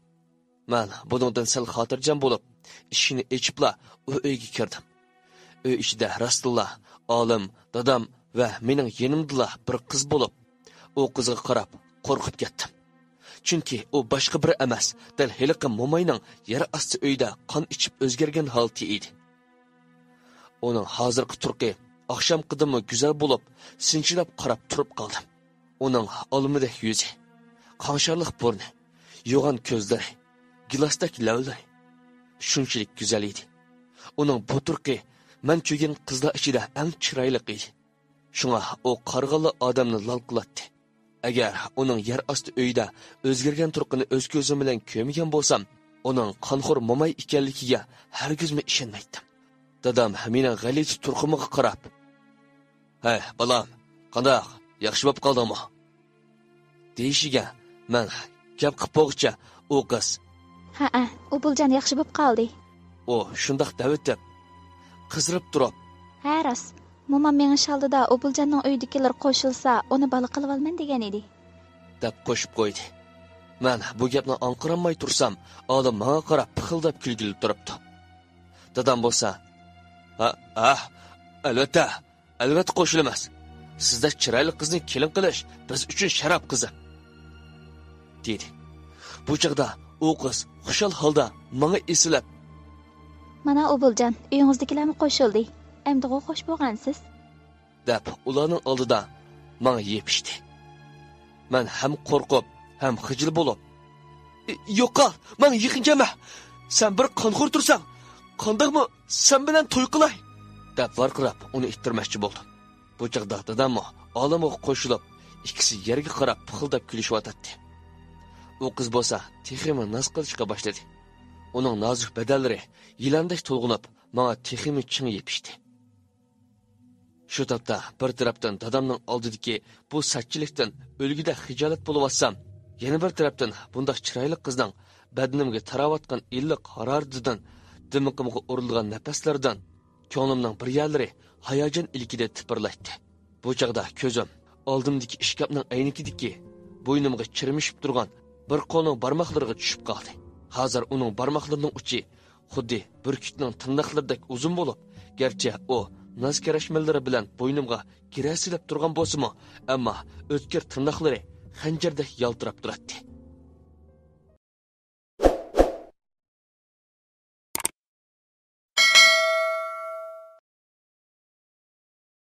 مەن بۇنىڭدىن سەل خاتىرجەم بولۇپ، ئىشىكنى ئېچىپلا ئۇ ئۆيگە كىردىم. ئۆي ئىچىدە راستتىنلا ئالىم، دادام ۋە مېنىڭ يېنىمدىلا بىر قىز بولۇپ، ئۇ قىزغا قاراپ قورقۇپ كەتتىم. چۈنكى ئۇ باشقا بىرى ئەمەس، دەل ھېلىقى موماينىڭ يەر ئاستى ئۆيىدە قان ئىچىپ ئۆزگەرگەن ھالىتى ئىدى. ئۇنىڭ ھازىرقى تۇرقى ئاخشامقىدىنمۇ گۈزەل بولۇپ، سىنچىلاپ قاراپ تۇرۇپ قالدىم. ئۇنىڭ ئالمىدەك يۈزى، قاڭشارلىق بۇرنى، يوغان كۆزلىرى، گىلاستەك لەۋلىرى شۇنچىلىك گۈزەل ئىدى. ئۇنىڭ بۇ تۇرقى مەن كۆرگەن قىزلار ئىچىدە ئەڭ چىرايلىق ئىدى. شۇڭا ئۇ قارىغانلا ئادەمنى لال قىلاتتى. ئەگەر ئۇنىڭ يەر ئاستى ئۆيىدە ئۆزگەرگەن تۇرقىنى ئۆز كۆزۈم بىلەن كۆرمىگەن بولسام، ئۇنىڭ قانخور موماي ئىكەنلىكىگە ھەرگىزمۇ ئىشەنمەيتتىم. دادام مېنىڭ غەلىتە تۇرقۇمغا قاراپ، «ھەي، بالام، قانداق، ياخشى بوپ قالدىڭمۇ؟» دېيىشىگە، مەن گەپ قىلىپ بولغۇچە ئۇ قىز، «ھەئە، ئوبۇلجان ياخشى بوپ قالدى.» ئۇ شۇنداق دەۋېتىپ، قىزىرىپ تۇرۇپ، «ھە، راست. مومام مېڭىش ئالدىدا ئوبۇلجاننىڭ ئۆيىدىكىلەر قوشۇلسا، ئۇنى بالا قىلىۋالىمەن دېگەن ئىدى.» دەپ قوشۇپ قويدى. مەن بۇ گەپنى ئاڭقىرالماي تۇرسام، ئالىم ماڭا قاراپ پىخىلداپ كۈلگىلى تۇرۇپتۇ. دادام بولسا، «ھە، ھە، ئەلۋەتتە، ئەلۋەتتە قوشۇلىمىز. سىزدەك چىرايلىق قىزنى كېلىن قىلىش بىز ئۈچۈن شەرەپ، قىزىم.» دېدى. بۇ چاغدا ئۇ قىز خۇشال ھالدا ماڭا ئېسىلىپ، «مانا ئوبۇلجان، ئۆيىڭىزدىكىلەرمۇ قوشۇلدى. ئەمدىغۇ خوش بولغانسىز.» دەپ ئۇلارنىڭ ئالدىدا ماڭا يېپىشتى. مەن ھەم قورقۇپ، ھەم خىجىل بولۇپ، «يوقال، ماڭا يېقىن كەلمە! سەن بىر قانخور تۇرساڭ، قانداقمۇ سەن بىلەن توي قىلاي!» دەپ ۋارقىراپ ئۇنى ئىتتىرمەكچى بولدۇم. بۇ چاغدا داداممۇ ئالىمغا قوشۇلۇپ، ئىككىسى يەرگە قاراپ پىخىلداپ كۈلۈشۈۋاتاتتى. ئۇ قىز بولسا تېخىمۇ ناز قىلىشقا باشلىدى. ئۇنىڭ نازۇك بەدەنلىرى يىلاندەك تولغىنىپ، ماڭا تېخىمۇ چىڭ يېپىشتى. شۇ تاپتا بىر تەرەپتىن دادامنىڭ ئالدىدىكى بۇ سەتچىلىكتىن ئۆلگۈدەك خىجالەت بولۇۋاتسام، يەنە بىر تەرەپتىن بۇنداق چىرايلىق قىزنىڭ بەدىنىمگە تاراۋاتقان ئىللىق ھارارىتىدىن، دىمىقىمغا ئۇرۇلغان نەپەسلىرىدىن كۆڭلۈمنىڭ بىر يەرلىرى ھاياجان ئىلكىدە تىپىرلايتتى. بۇ چاغدا كۆزۈم ئالدىمدىكى ئىشكاپنىڭ ئەينىكىدىكى بوينۇمغا چىرمىشىپ تۇرغان بىر قولنىڭ بارماقلىرىغا چۈشۈپ قالدى. ھازىر ئۇنىڭ بارماقلىرىنىڭ ئۇچى خۇددى بۈركۈتنىڭ تىرناقلىرىدەك ئۇزۇن بولۇپ، گەرچە ئۇ ناز كىرەشمىلىرى بىلەن بوينۇمغا گىرە سېلىپ تۇرغان بولسىمۇ، ئەمما ئۆتكۈر تىرناقلىرى خەنجەردەك يالتىراپ تۇراتتى.